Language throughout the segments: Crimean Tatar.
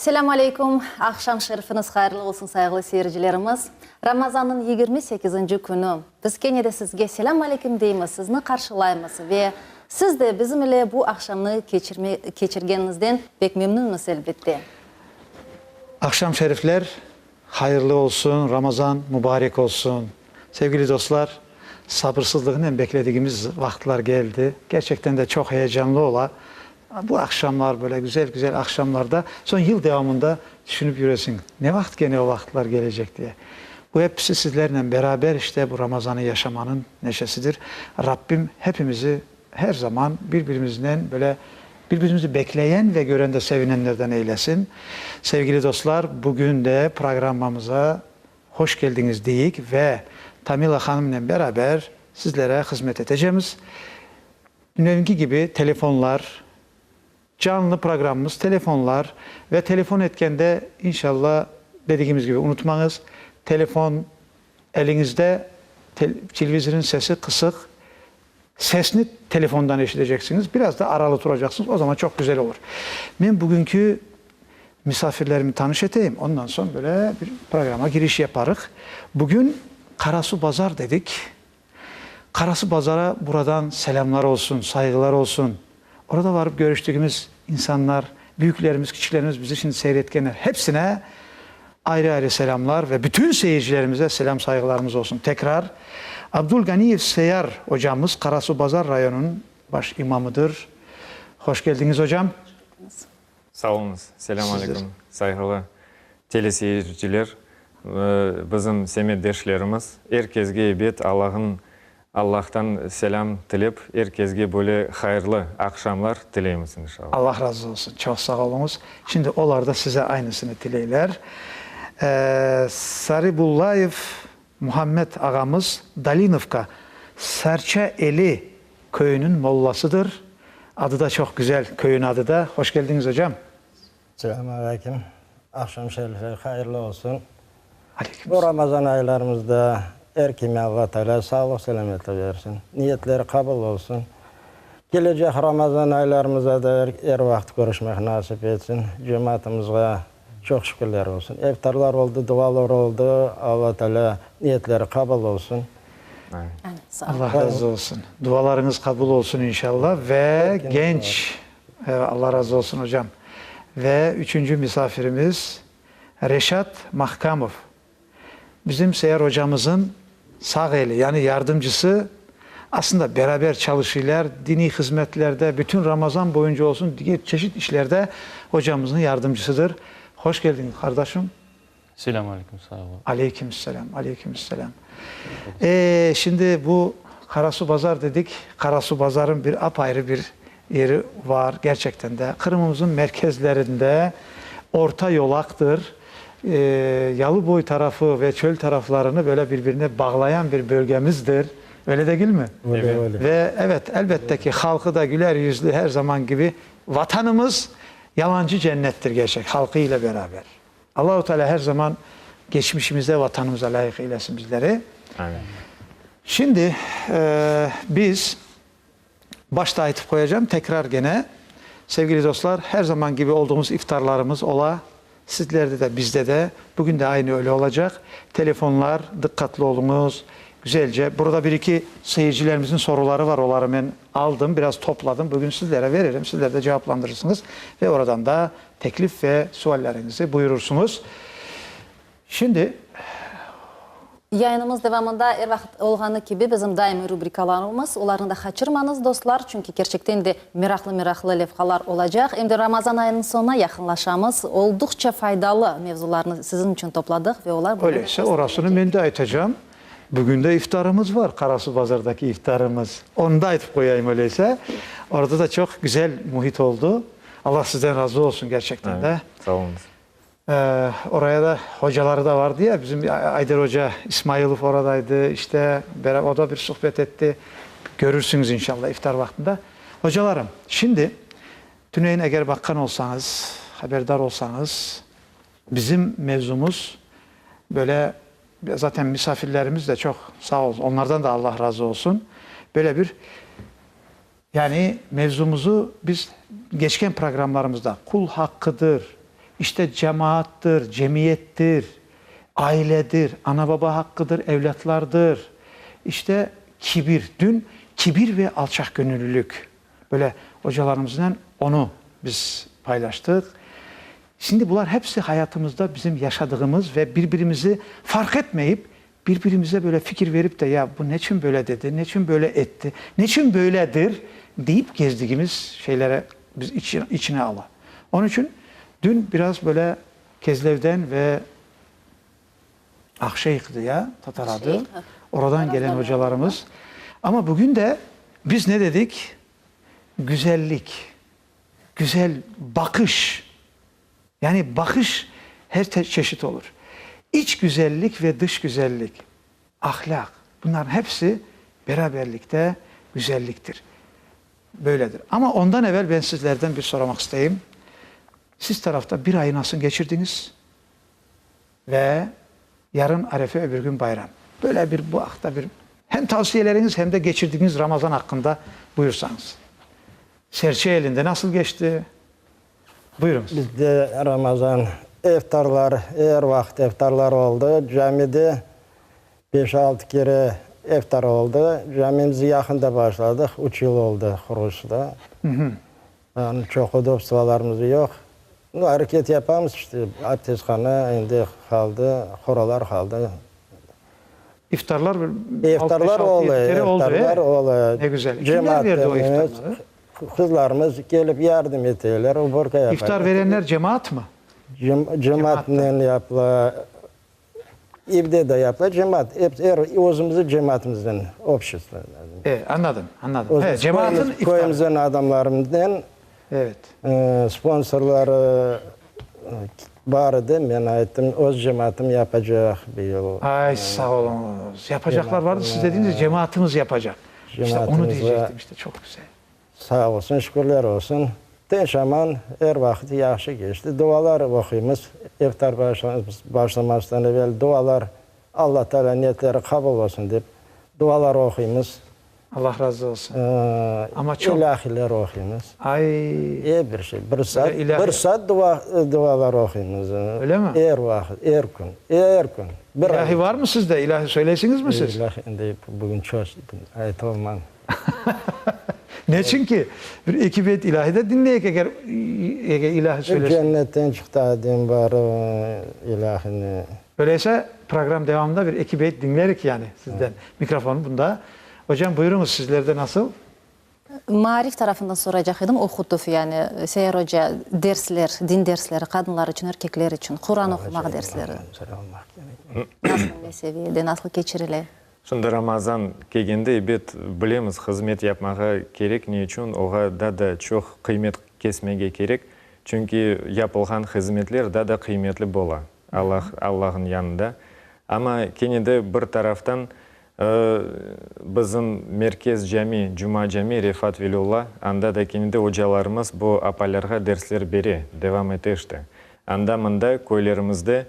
Selâm aleyküm! Aqşam şerifiñiz hayırlı olsun, sayğılı seyircilerimiz! Ramazannıñ 28-nci künü. Biz kene de sizge selâm aleyküm deymiz, sizni qarşılaymız ve siz de bizim ile bu aqşamnı keçirme, keçirgeniñizden pek memnünmiz, elbette. Aqşam şerifler hayırlı olsun, Ramazan mubarek olsun! Sevgili dostlar, sabırsızlıqnen bekledigimiz vaqıtlar geldi. Kerçekten de çoq heyecanlı ola. Bu aqşamlar, böyle güzel-güzel aqşamlarda, soñ yıl devamında tüşünip yüresiñ, ne vaqıt kene o vaqıtlar gelecek diye. Bu episi sizlernen beraber işte bu Ramazanı yaşamanıñ neşesidir. Rabbim hepimizi her zaman bir-birimiznen böyle bir-birimizi bekleyen ve görende sevinenlerden eylesin. Sevgili dostlar, bugün de programmamıza hoş keldiñiz deyik ve Tamila hanımnen beraber sizlere hızmet etecemiz. Tünevinki kibi telefonlar, canlı programmamız, telefonlar ve telefon etkende, inşalla, dedigimiz kibi, unutmañız, telefon eliñizde, televizornıñ sesi qısıq, sesni telefondan eşideceksiñiz, biraz da aralı turacaqsıñız, o zaman çoq güzel olur. Men bugünki misafirlerimi tanış eteyim, ondan soñ böyle bir programma giriş yaparıq. Bugün Qarasuvbazar dedik. Qarasuvbazara buradan selâmlar olsun, sayğılar olsun. Orada varıp körüştigimiz insanlar, büyüklerimiz, kiçiklerimiz, bizi şimdi seyir etkenler, hepsine ayrı-ayrı selâmlar ve bütün seyircilerimize selâm-sayğılarımız olsun. Tekrar Abdulganiyev Seyar ocamız Qarasuvbazar rayonınıñ baş imamıdır. Hoş keldiñiz, ocam. Sağ oluñız. Selâm aleyküm, sayğılı teleseyirciler, bizim semetdeşlerimiz. Er kesge ebet Allah'ın, Allah'tan selâm tilep, er kesge böyle hayırlı aqşamlar tileymiz, inşallah. Allah razı olsun. Çoq sağ oluñız. Şimdi olar da size aynısını tileyler. Saribullayev Muhammed ağamız Dolinovka, Sarça Eli, köyüniñ mollasıdır. Adı da çoq güzel, köyün adı da. Hoş keldiñiz, ocam. Selâm aleyküm. Aqşam şerifler hayırlı olsun. Aleyküm Bu Ramazan aylarımızda er kime Alla Teala sağlıq-selâmetlik bersin. Niyetleri qabul olsun. Kelecek Ramazan aylarımızda da er vaqıt körüşmek nasip etsin. Cemaatımızğa çoq şükürler olsun. İftarlar oldı, dualar oldı. Alla Teala niyetleri qabul olsun. Allah razı olsun. Dualarıñız qabul olsun inşallah. Ve genç, Allah razı olsun ocam. Ve üçünci misafirimiz Reşat Mahkamov. Bizim Seyar ocamızın sağ eli, yani yardımcısı, aslında beraber çalışıylar, diniy hızmetlerde, bütün Ramazan boyunca olsun, diger çeşit işlerde ocamıznıñ yardımcısıdır. Hoş keldiñ, qardaşım. Selâm aleyküm, sağ olun. Aleyküm selâm, aleyküm selâm. E, şimdi bu Qarasuvbazar dedik, Qarasuvbazarıñ bir apayrı bir yeri var, gerçekten de. Qırımımızın merkezlerinde orta yolaqtır. E, Yalıboy tarafı ve çöl taraflarını böyle bir-birine bağlayan bir bölgemizdir. Öyle degilmi? Öyle, öyle. Ve evet, elbette ki, halqı da güler yüzlü her zaman kibi. Vatanımız yalancı cennettir gerçek, halqı ile beraber. Allahu Teala her zaman geçmişimize, vatanımıza lâyıq eylesin bizleri. Amin. Şimdi biz, başta aytıp qoyacağım, tekrar gene, sevgili dostlar, her zaman kibi olduğumuz iftarlarımız ola, sizlerde de, bizde de, bugün de aynı öyle olacaq. Telefonlar, diqqatlı oluñız, güzelce. Burada bir-iki seyircilerimizin soruları var, oları men aldım, biraz topladım, bugün sizlere veririm, sizler de cevaplandırırsıñız ve oradan da Teklif ve sualleriñizi buyurursıñız. Şimdi. Yayınımız devamında er vaqıt olğanı kibi bizim daimiy rubrikalarımız, olarnı da qaçırmañız, dostlar, çünki kerçekten de meraqlı-meraqlı levhalar olacaq. Em de Ramazan ayınıñ soñuna yaqınlaşamız, olduqça faydalı mevzularnı siziñ içün topladıq ve olar bugün Öyleyse, orasını men de aytacağım. Bugün de iftarımız var, Qarasuvbazardaki iftarımız. Onı da aytıp qoyayım öyleyse. Orada da çoq güzel mühit oldı. Allah sizden razı olsun gerçekten de. Sağ oluñız. Oraya da hocaları da vardı ya, bizim Ayder oca İsmailov oradaydı, işte o da bir suhbet etti. Görürsüñiz inşallah iftar vaqtında. Hocalarım, şimdi tünevin eger baqqan olsañız, haberdar olsañız, bizim mevzumız böyle, zaten misafirlerimiz de çoq sağ olsun, onlardan da Allah razı olsun, böyle bir Yani mevzumızı biz geçken programlarımızda qul haqqıdır, İşte cemaattır, cemiyettir, ailedir, ana-baba haqqıdır, evlâtlardır. İşte kibir, dün kibir ve alçaqgönüllülük. Böyle ocalarımıznen onı biz paylaştıq. Şimdi bular hepsi hayatımızda bizim yaşadığımız ve bir-birimizi farq etmeyip, bir-birimize böyle fikir verip de ya bu neçün böyle dedi, neçün böyle etti, neçün böyledir deyip gezdigimiz şeylere biz içine ala. Onıñ içün dün biraz böyle Kezlevden ve Aqşeyh'di ya tatar adı, oradan gelen ocalarımız. Amma bugün de biz ne dedik? Güzellik, güzel baqış, yani baqış her çeşit olur. İç güzellik ve dış güzellik, ahlâq, bunların hepsi beraberlikte güzelliktir. Böyledir. Amma ondan evel ben sizlerden bir soramaq isteyim. Siz tarafta bir ayı nasıl keçirdiñiz? Ve yarın arefe, öbür gün bayram. Böyle bir bu aqta bir hem tavsiyeleriñiz, hem de keçirdigiñiz Ramazan aqqında buyursañız. Serçe elinde nasıl keçti? Buyurıñız. Bizde Ramazan iftarlar, er vaqıt iftarlar oldı. Camide beş-altı kere iftar oldı. Camimizni yaqında başladıq, üç yıl oldı qurulışına. Yani çoq udobstvolarımız yoq. Nu, areket yapamız, işte, abdesthana endi qaldı, qoralar qaldı. İftarlar İftarlar oldı, iftarlar oldı. Ne güzel. Kimler berdi o iftarları? Qızlarımız kelip yardım eteler, uborka yapalar. İftar verenler cemaatmı? Cemaatnen yapıla. Evde de yapıla, cemaat, ep, er, özümizniñ cemaatimizden, общество. E, añladım, añladım. He, cemaatın iftarı. Köyümizniñ adamlarımızdan. Evet. Sponsorlar bar edi, men ayttım, öz cemaatım yapacaq bu yıl. Ay, sağ oluñız. Yapacaqlar vardı, siz dediñiz, cemaatımız yapacaq. İşte onı diyecektim, işte, çoq güzel. Sağ olsun, şükürler olsun. Tınç aman, er vaqıt yahşı keçti. Dualar oquymız. İftar başlamasından evel dualar, Alla Teala niyetleri qabul olsun dep, dualar oquymız. Allah razı olsun. Amma çoq. İlâhiler oquymız. Ay. Er bir şey. Bir saat, bir saat dua, dualar oquymız. Öyle mi? Er vaqıt, er kün, er kün. Bir İlâhi varmı sizde? İlâhi söyleysiñizmi siz? İlâhi endi bugün çoq aytolmam. Neçün ki? Bir eki beyt ilâhi de diñleyik, eger eger ilâhi söyleseñ. Cennetten çıqtı Adem bar ilâhini. Öyleyse, program devamında bir eki beyt diñlerik yani sizden. Mikrofon bunda. Ocam, buyurıñız, sizlerde nasıl? Maarif tarafından soracaq edim, oqutuv, yani Seyyar oca, dersler, din dersleri, qadınlar içün, erkekler içün, Quran oqumaq dersleri nasıl ne seviyede, nasıl keçirile? Şimdi Ramazan kelgende, ebet, bilemiz, hızmet yapmağa kerek, ne içün oğa daa da çoq qıymet kesmege kerek, çünki yapılğan hızmetler daa da qıymetli bola Allah, Allah'ın yanında. Amma kene de bir taraftan bizim Merkez Cami, Cuma Cami, Refat Velülla, anda da kene de ocalarımız bu apaylarğa dersler bere, devam ete işte. Anda-mında köylerimizde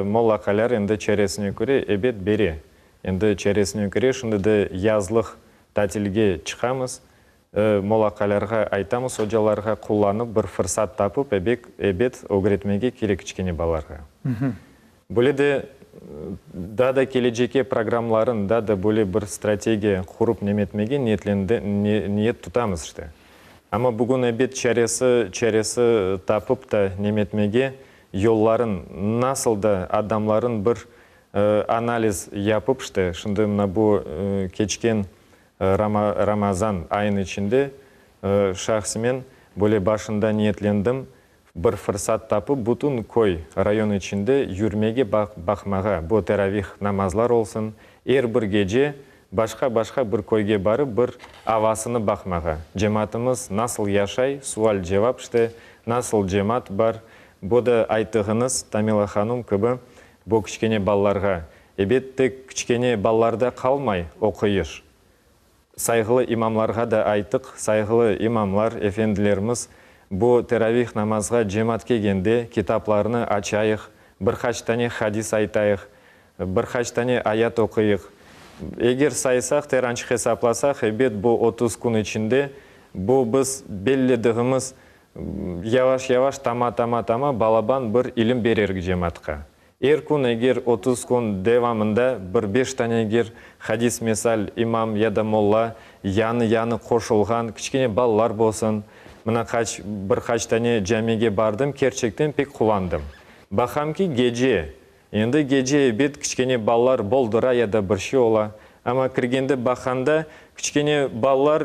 Mollaqaylar endi çaresine köre, ebet, bere. Endi çaresine köre, şimdi de yazlıq tatilge çıqamız. Mollaqaylarğa aytamız, ocalarğa qullanıp, bir fırsat tapıp, ebek, ebet, ögretmege kerek kiçkene balalarğa. Böyle de daa da kelecekke programların, daa da böyle bir strategiya qurup nemetmege niyetlendi, niyet tutamız işte. Amma bugün, ebet, çaresi, çaresi tapıp da nemetmege yolların, nasıl da adamların bir analiz yapıp, işte, şimdi mına bu keçken Ramazan ayın içinde şahsimen böyle başında niyetlendim, bir fırsat tapıp bütün köy, rayon içinde yürmege, baqmağa, bu teravih namazlar olsun, er bir gece başqa-başqa bir köyge barıp bir avasını baqmağa, cemaatımız nasıl yaşay, sual-cevap, işte, nasıl cemaat bar, Bu da ayttığıñız, Tamila hanum kibi, bu kiçkene balalarğa, ebet, tek kiçkene balalarda qalmay oquyış. Sayğılı imamlarğa da ayttıq, sayğılı imamlar, efendilerimiz, bu teravih namazğa cemaat kelgende kitaplarnı açayıq, bir qaç tane hadis aytayıq, bir qaç tane ayat oquyıq. Eger saysaq, terançıq esaplasaq, ebet, bu 30 kün içinde bu biz belledigimiz. Yavaş-yavaş tama-tama-tama balaban bir ilim bererik cemaatqa. Er kün eger 30 kün devamında bir beş tane eger hadis mesal imam ya da molla yanı-yanı qoşulğan kiçkene balalar bolsun, mına qaç bir qaç tane camige bardım, kerçekten pek quvandım. Baqam ki, gece Endi gece ebet kiçkene ballar boldura ya da bir şey ola. Amma kirgende baqqanda kiçkene ballar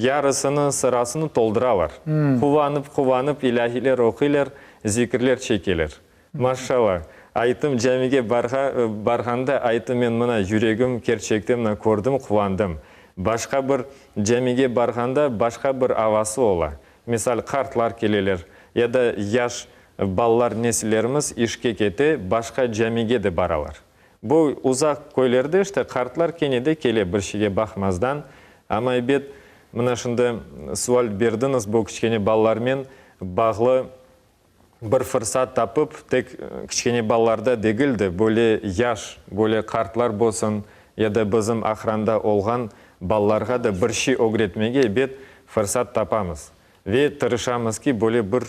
yarısını, sırasını tolduralar. Quvanıp, quvanıp ilâhiler oquylar, zikirler çekeler. Maşşala. Ayttım, camige barğa, barğanda ayttım, men mına yüregim kerçekten mına kördim, quvandım. Başqa bir camige barğanda başqa bir avası ola. Misal, qartlar keleler ya da yaş Balalar, nesillerimiz işke kete, başqa camige de baralar. Bu uzaq köylerde işte qartlar kene de kele bir şeyge baqmazdan. Amma ebet, mına şimdi sual berdiñiz, bu kiçkene balalarmen bağlı bir fırsat tapıp, tek kiçkene balalarda degil de, böyle yaş, böyle qartlar bolsun ya da bizim aqranda olğan balalarğa da bir şey ögretmege ebet fırsat tapamız. Ve tırışamız ki, böyle bir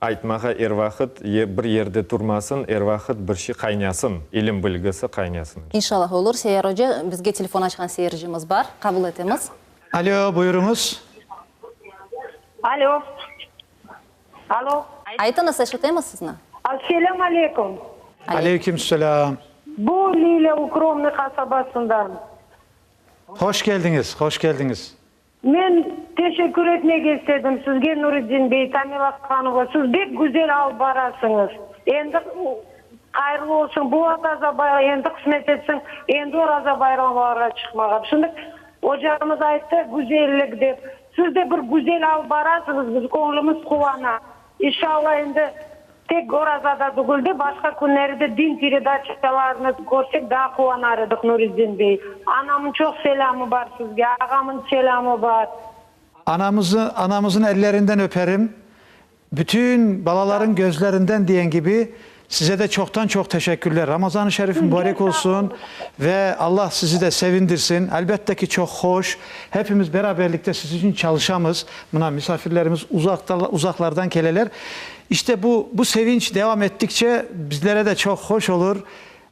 Aytmağa er vaqıt, bir yerde turmasın, er vaqıt bir şey qaynasın, ilim bilgisi qaynasın. İnşallah olur. Seyyar oca, bizge telefon açqan seyircimiz bar, qabul etemiz. Alo, buyurıñız. Alo. Alo. Aytıñız, eşitemiz sizni. Selâm aleyküm. Aleyküm selâm. Bu Lilâ Ukromnıy qasabasından. Hoş keldiñiz, hoş keldiñiz. Men teşekkür etmege istedim sizge, Nuriddin bey, Tamila hanımğa, siz bek güzel alıp barasıñız. Endi hayırlı olsun bu Oraza bayramı, endi qısmet etsin, endi Oraza bayramlarğa çıqmağa. Şimdi ocamız ayttı güzellik dep, siz de bir güzel alıp barasıñız, biz köñlümiz quvana. İnşallah endi Tek orazada tügül de, başqa künleri de din peredaçalarını körsek daa quvanar edik, Nuriddin bey. Anamın çoq selâmı bar sizge, ağamın selâmı bar. Anamızı, anamızın ellerinden öperim. Bütün balaların gözlerinden diyen kibi, size de çoqtan çoq teşekkürler. Ramazan-ı şerif mübarek olsun ve Allah sizi de sevindirsin. Elbette ki, çoq hoş. Hepimiz beraberlikte siz içün çalışamız. Mına, misafirlerimiz uzaqta, uzaqlardan keleler. İşte bu, bu sevinç devam ettikçe bizlere de çoq hoş olur.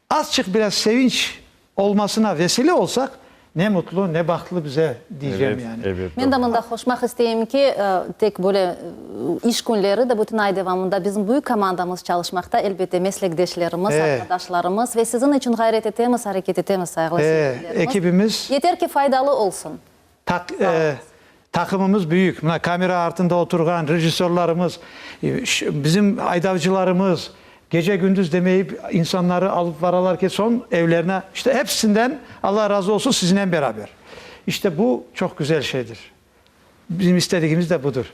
Azçıq biraz sevinç olmasına vesile olsaq, ne mutlu, ne bahtlı bize, diycem yani. Evet, evet, Men de doğru. mında qoşmaq isteyim ki, tek böyle iş künleri de bütün ay devamında bizim büyük komandamız çalışmaqta, elbette, meslekdeşlerimiz, arqadaşlarımız ve siziñ içün ğayret etemiz, areket etemiz, sayğılı seyircilerimiz. Ekibimiz. Yeter ki, faydalı olsun. Taq, taqımımız büyük. Mına kamera artında oturğan rejissörlarımız, bizim aydavcılarımız, gece-gündüz demeyip insanları alıp varalar ki, soñ evlerine, işte hepsinden Alla razı olsun siznen beraber. İşte bu çoq güzel şeydir. Bizim istedigimiz de budır.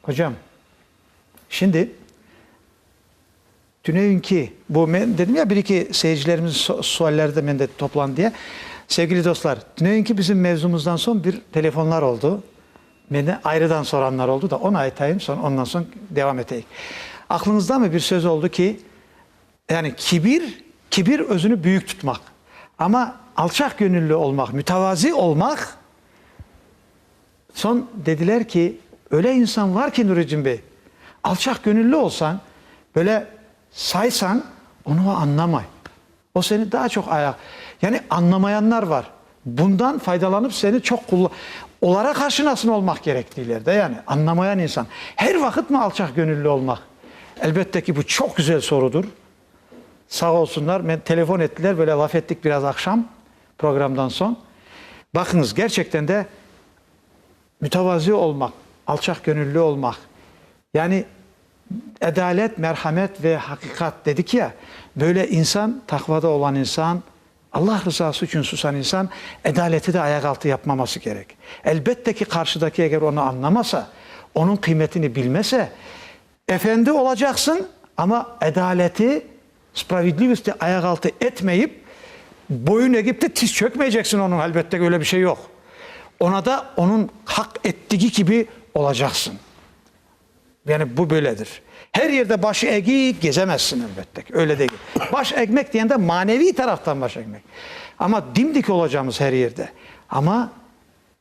Hocam, şimdi Tünevinki, bu men dedim ya, bir-eki seyircilerimizin sualleri de mende toplandı diye. Sevgili dostlar, tünevinki bizim mevzumızdan soñ bir telefonlar oldu. Menden ayrıdan soranlar oldu da, onı aytayım, soñ ondan soñ devam eteyik. Aqlıñızdamı bir söz oldu ki, yani kibir, kibir özüni büyük tutmaq. Amma alçaq göñülli olmaq, mütevazi olmaq, Soñ dediler ki, öyle insan var ki, Nureddin bey, alçaqgöñülli olsañ, böyle saysañ, onı o añlamay. O seni daa çoq ayaq. Yani añlamayanlar var. Bundan faydalanıp seni çoq qulla. Olara qarşı nasıl olmaq kerek deyler de, yani añlamayan insan. Her vaqıtmı alçaqgöñülli olmaq? Elbette ki, bu çoq güzel sorudır. Sağ olsunlar, men telefon ettiler, böyle laf ettik biraz aqşam programdan soñ. Baqıñız, gerçekten de mütevazi olmaq, alçaqgönüllü olmaq, yani adalet, merhamet ve haqiqat dedik ya, böyle insan, taqvada olan insan, Allah rızası içün susan insan adaleti de ayaq altı yapmaması kerek. Elbette ki, qarşıdaki eger onı añlamasa, onıñ qıymetini bilmese, Efendi olacaqsıñ, amma adaleti, spravedlivosti, ayaq altı etmeyip, boyun egip de tiz çökmeyceksiñ onıñ, elbette ki, öyle bir şey yoq. Ona da onıñ haq ettigi kibi olacaqsıñ. Yani bu böyledir. Her yerde baş egip gezemezsiñ, elbette ki, öyle degil. Baş egmek degende maneviy taraftan baş egmek. Amma dimdik olacamız her yerde. Amma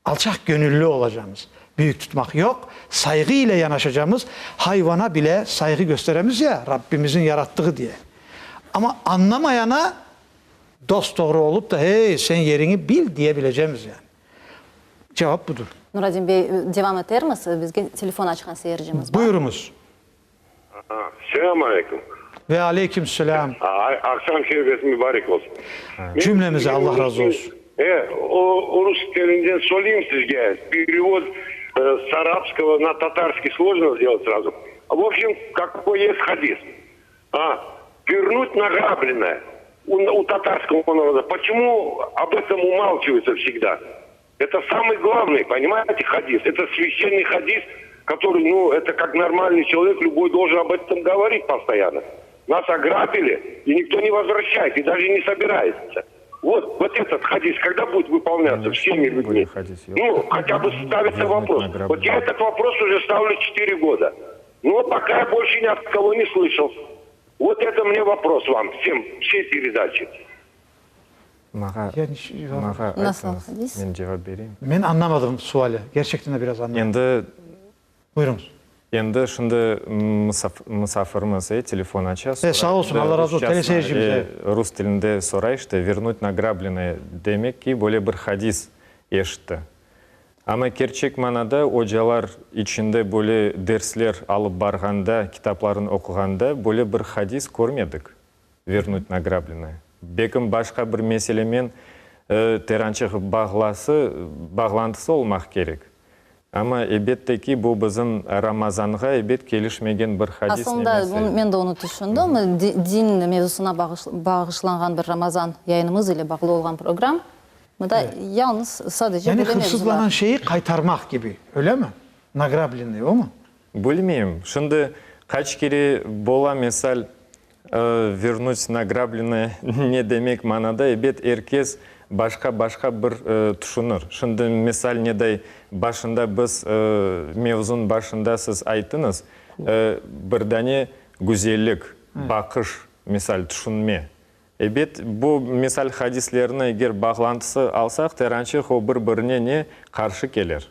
Alçaq göñülli olacamız. Büyük tutmaq yoq, sayğı ile yanaşacamız, hayvana bile sayğı gösteremiz ya, Rabbimizin yarattığı diye. Amma añlamayana dos-doğru olıp da, hey, sen yeriñi bil diye bilecemiz yani. Cevap budır. Nuraddin bey, devam etermiz. Bizge telefon açqan seyircimiz bar. Buyurıñız. Selâm aleyküm. Ve aleyküm selâm. Aqşam şerifesi mübarek olsun. Cümlemize Allah razı olsun. E, o rus tilinden söyleyim sizge, perevod s arabskogo na tatarskiy slojno sdelat srazu. V obşem, kakoy est hadis. A, vernut nagrablennoye u tatarskogo naroda, poçemu ob etom umalçivayutsa vsegda? Eto samıy glavnıy, ponimayete, hadis, eto svyaşçennıy hadis, kotoryy, nu, eto kak normalnıy çelovek lüboy doljen ob etom govorit postoyanno. Nas ograbili, i nikto ne vozvraşçayet, i daje ne sobirayetsya. Vot, vot etot hadis kogda budet vypolnyatsya vsemi lüdmi? Nu, hotya bı stavitsya vopros. Vot ya etot vopros uje stavlyu çetıre goda. No poka ya bolşe ni ot kogo ne slıshal. Vot eto mne vopros vam vsem, vsey peredaçe. Mağa, mağa aytıñız, men cevap bereyim. Men añlamadım suali, gerçekten de biraz añlamadım. Endi, Buyurıñız. Endi şimdi musafirimiz, e, telefon aça, soray. E, sağ olsun, Alla razı olsun, teleseyircimiz, e. Rus tilinde soray, işte, vernut nagrablennoye demek ki, böyle bir hadis eşitti. Amma kerçek manada ocalar içinde böyle dersler alıp barğanda, kitapların oquğanda böyle bir hadis körmedik. Vernut nagrablennoye. Bekim başqa bir meselemen terançıq bağlası, bağlantısı olmaq kerek. Amma ebette ki, bu bizim Ramazanğa ebet kelişmegen bir hadis Aslında, nemesi. men de onı tüşündim. Din mevzusına bağışlanğan bir Ramazan yayınımız ile bağlı olğan program. Mında yalnız, sadece Yani böyle mevzular. hırsızlanan şeyi qaytarmaq kibi, öylemi? Nagrablennoye, o mu? Bilmeyim. Şimdi qaç kere bola, misal, Vernut nagrablennoye ne demek manada, ebet, er kes başqa-başqa bir tüşünir. Şimdi, misal, neday başında biz, mevzunıñ başında siz ayttıñız, bir dane güzellik, baqış, misal, tüşünme. Ebet, bu, misal, hadislerni eger bağlantısı alsaq, terançıq o bir-birine ne qarşı kelir.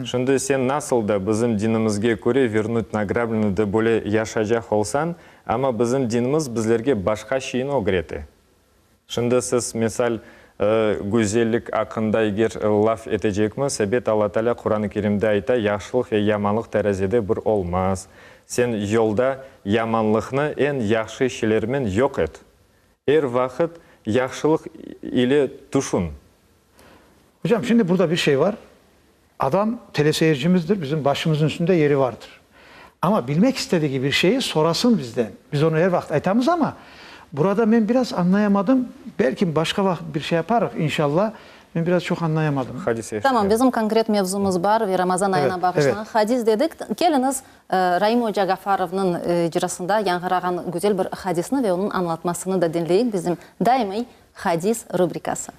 Şimdi sen nasıl da bizim dinimizge köre vernut nagrablennoyda böyle yaşaycaq olsañ, amma bizim dinimiz bizlerge başqa şeyni ögrete. Şimdi siz, misal, güzellik aqqında eger laf etecekmiz, ebet, Alla Taalâ Quran-ı Kerimde ayta, yahşılıq ve yamanlıq terazede bir olmaz. Sen yolda yamanlıqnı eñ yahşı şeylermen yoq et. Er vaqıt yahşılıq ile tüşün. Hocam, şimdi burada bir şey var. Adam teleseyircimizdir, bizim başımızın üstünde yeri vardır. Ama bilmek istediği bir şeyi sorasın bizden. Biz onu her vaqıt aytamız ama burada men biraz añlayamadım. Belki başqa vaqıt bir şey yaparıq, inşallah. Men biraz çoq añlayamadım. Hadis Tamam, bizim konkret mevzumız bar ve Ramazan ayına bağışlanğan hadis dedik. Keliñiz, Raim oca Gafarovnıñ icrasında yañğırağan güzel bir hadisni ve onıñ añlatmasını da diñleyik, bizim daimiy Hadis rubrikası.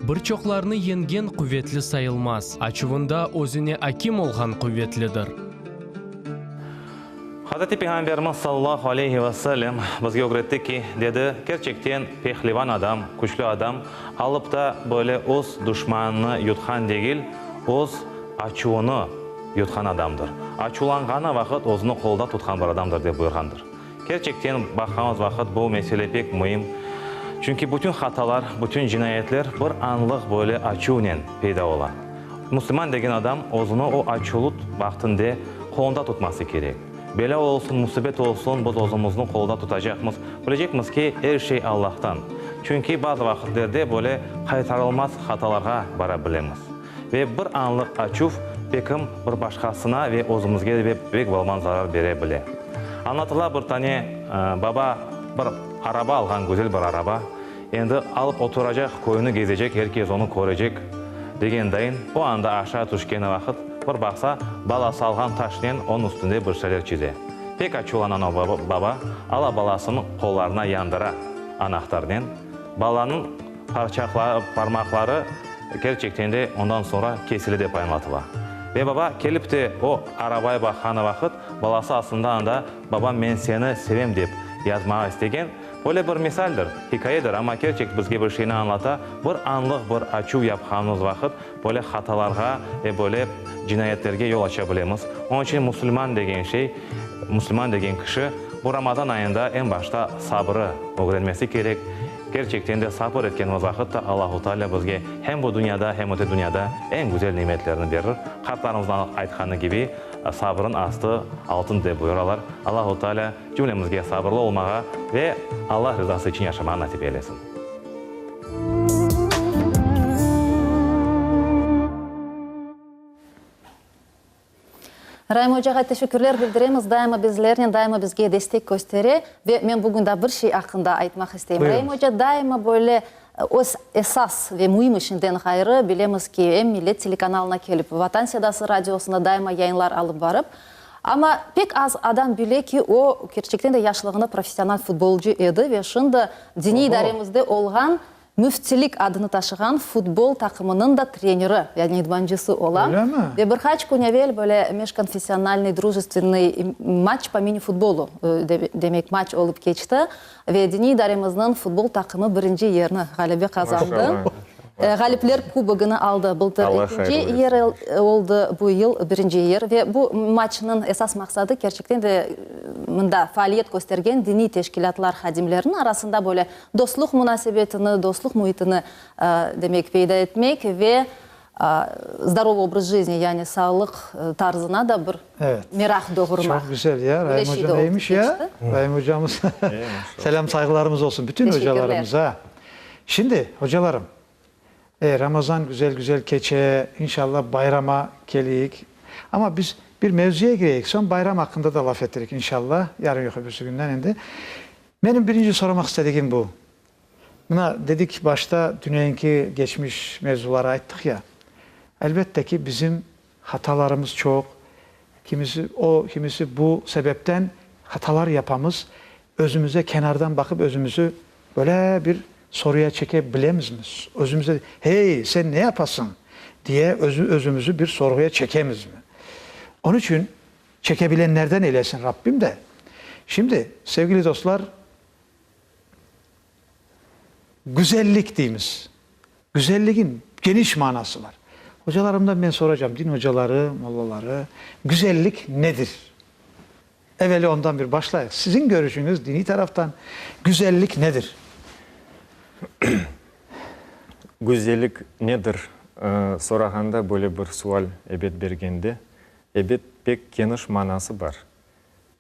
Bir çoqlarnı yeñgen quvetli sayılmaz, açuvında özüne akim olğan quvetlidir. Hazreti Peyğamberimiz sallallahu aleyhi ve sellem bizge ögretti ki, dedi, kerçekten pehlivan adam, küçlü adam alıp da böyle öz duşmanını yutqan degil, öz açuvını yutqan adamdır. Açuvlanğanı vaqıt özüni qolda tutqan bir adamdır, dep buyurğandır. Kerçekten baqqanımız vaqıt bu mesele pek müim. Çünki bütün hatalar, bütün cinayetler bir anlıq böyle açuvnen peyda ola. Müslüman degen adam özüni o açuvlı vaqtinde qolunda tutması kerek. Belâ olsun, musibet olsun, biz özümizni qolda tutacaqmız. Bilecekmiz ki, er şey Allahtan. Çünki bazı vaqıtlerde böyle qaytarılmaz hatalarğa bara bilemiz. Ve bir anlıq açuv bekim bir başqasına ve özümizge de pek balman zarar bere bile. Añlatıla bir tane baba bir araba alğan, güzel bir araba. Endi alıp oturacaq, köyni gezecek, er kes onı körecek degen dayın, o anda aşağı tüşkeni vaqıt, bir baqsa, balası alğan taşnen onıñ üstünde bir şeyler çize. Pek açuvlanan o baba, ala balasınıñ qollarına yandıra anahtarnen. Balanıñ parçaqları, parmaqları kerçekten de ondan soñra kesile dep añlatıla. Ve baba kelip de o arabaya baqqanı vaqıt, balası aslında anda Babam men seni sevem dep yazmağa istegen. Böyle bir misaldir, hikâyedir, amma kerçek bizge bir şeyni añlata, bir anlıq bir açuv yapqanımız vaqıt böyle hatalarğa ve böyle cinayetlerge yol aça bilemiz. Onıñ içün musulman degen şey, musulman degen kişi bu Ramazan ayında eñ başta sabrı ögrenmesi kerek. Kerçekten de sabır etkenimiz vaqıt da Allahu Teala bizge hem bu dünyada, hem öte dünyada eñ güzel nimetlerni berir. Qartlarımıznıñ aytqanı kibi, Sabrın astı altın dep buyuralar. Allahu Teala cümlemizge sabırlı olmağa ve Allah rızası içün yaşamağa nasip eylesin. Raim ocağa teşekkürler bildiremiz, daima bizlernen, daima bizge destek köstere. Ve men bugün daa bir şey aqqında aytmaq isteyim. Raim oca daima böyle öz esas ve müim işinden ğayrı, bilemiz ki, em Millet telekanalına kelip, Vatan sedası radiosında daima yayınlar alıp barıp, amma pek az adam bile ki, o, kerçekten de yaşlığında professional futbolcı edi ve şimdi diniy idaremizde olğan Müftilik adını taşığan futbol taqımınıñ da treneri, yani idmancısı ola. Öyle mi? Ve bir qaç kün evel böyle mejkonfessionalnıy drujestvennoy matç po mini-futbolu, demek maç olıp keçti ve diniy idaremizniñ futbol taqımı birinci yerni ğalebe qazandı. Ğalipler kubogını aldı. Bıltır ekinci yer oldı, bu yıl birinci yer. Ve bu maçnıñ esas maqsadı kerçekten de mında faaliyet köstergen diniy teşkilâtlar hadimleriniñ arasında böyle Dostluq munasebetini, dostluq müitini, demek, peyda etmek ve zdorovoy obraz jizni, yani sağlıq tarzına da bir meraq doğurmaq. Çoq güzel ya, Raim oca neymiş ya? Raim ocamız, selâm sayğılarımız olsun bütün ocalarımıza. Şimdi, ocalarım, Ramazan güzel-güzel keçe, inşallah bayrama keleyik. Amma biz bir mevzuya gireyik, soñ bayram aqqında da laf ettirik inşallah, yarın yoq öbürsü günden endi. Menim birinci soramaq istedigim bu. Mına, dedik başta tüneyinki geçmiş mevzuları ayttıq ya. Elbette ki, bizim hatalarımız çoq, kimisi o, kimisi bu sebepten hatalar yapamız. Özümize kenardan baqıp özümizi böyle bir soruya çeke bilemizmi? Özümize, hey, sen ne yapasıñ? diye özü-özümizi bir sorğuya çekemizmi? Onıñ içün Çekebilenlerden eylesin Rabbim de. Şimdi, sevgili dostlar, güzellik deymiz. Güzelligin geniş manası var. Hocalarımdan men soracam, din hocaları, mollaları, güzellik nedir? Eveli ondan bir başlayıq. Siziñ görüşüñiz diniy taraftan güzellik nedir? Güzellik nedir sorağanda böyle bir sual ebet bergende, Ebet, pek keniş manası bar.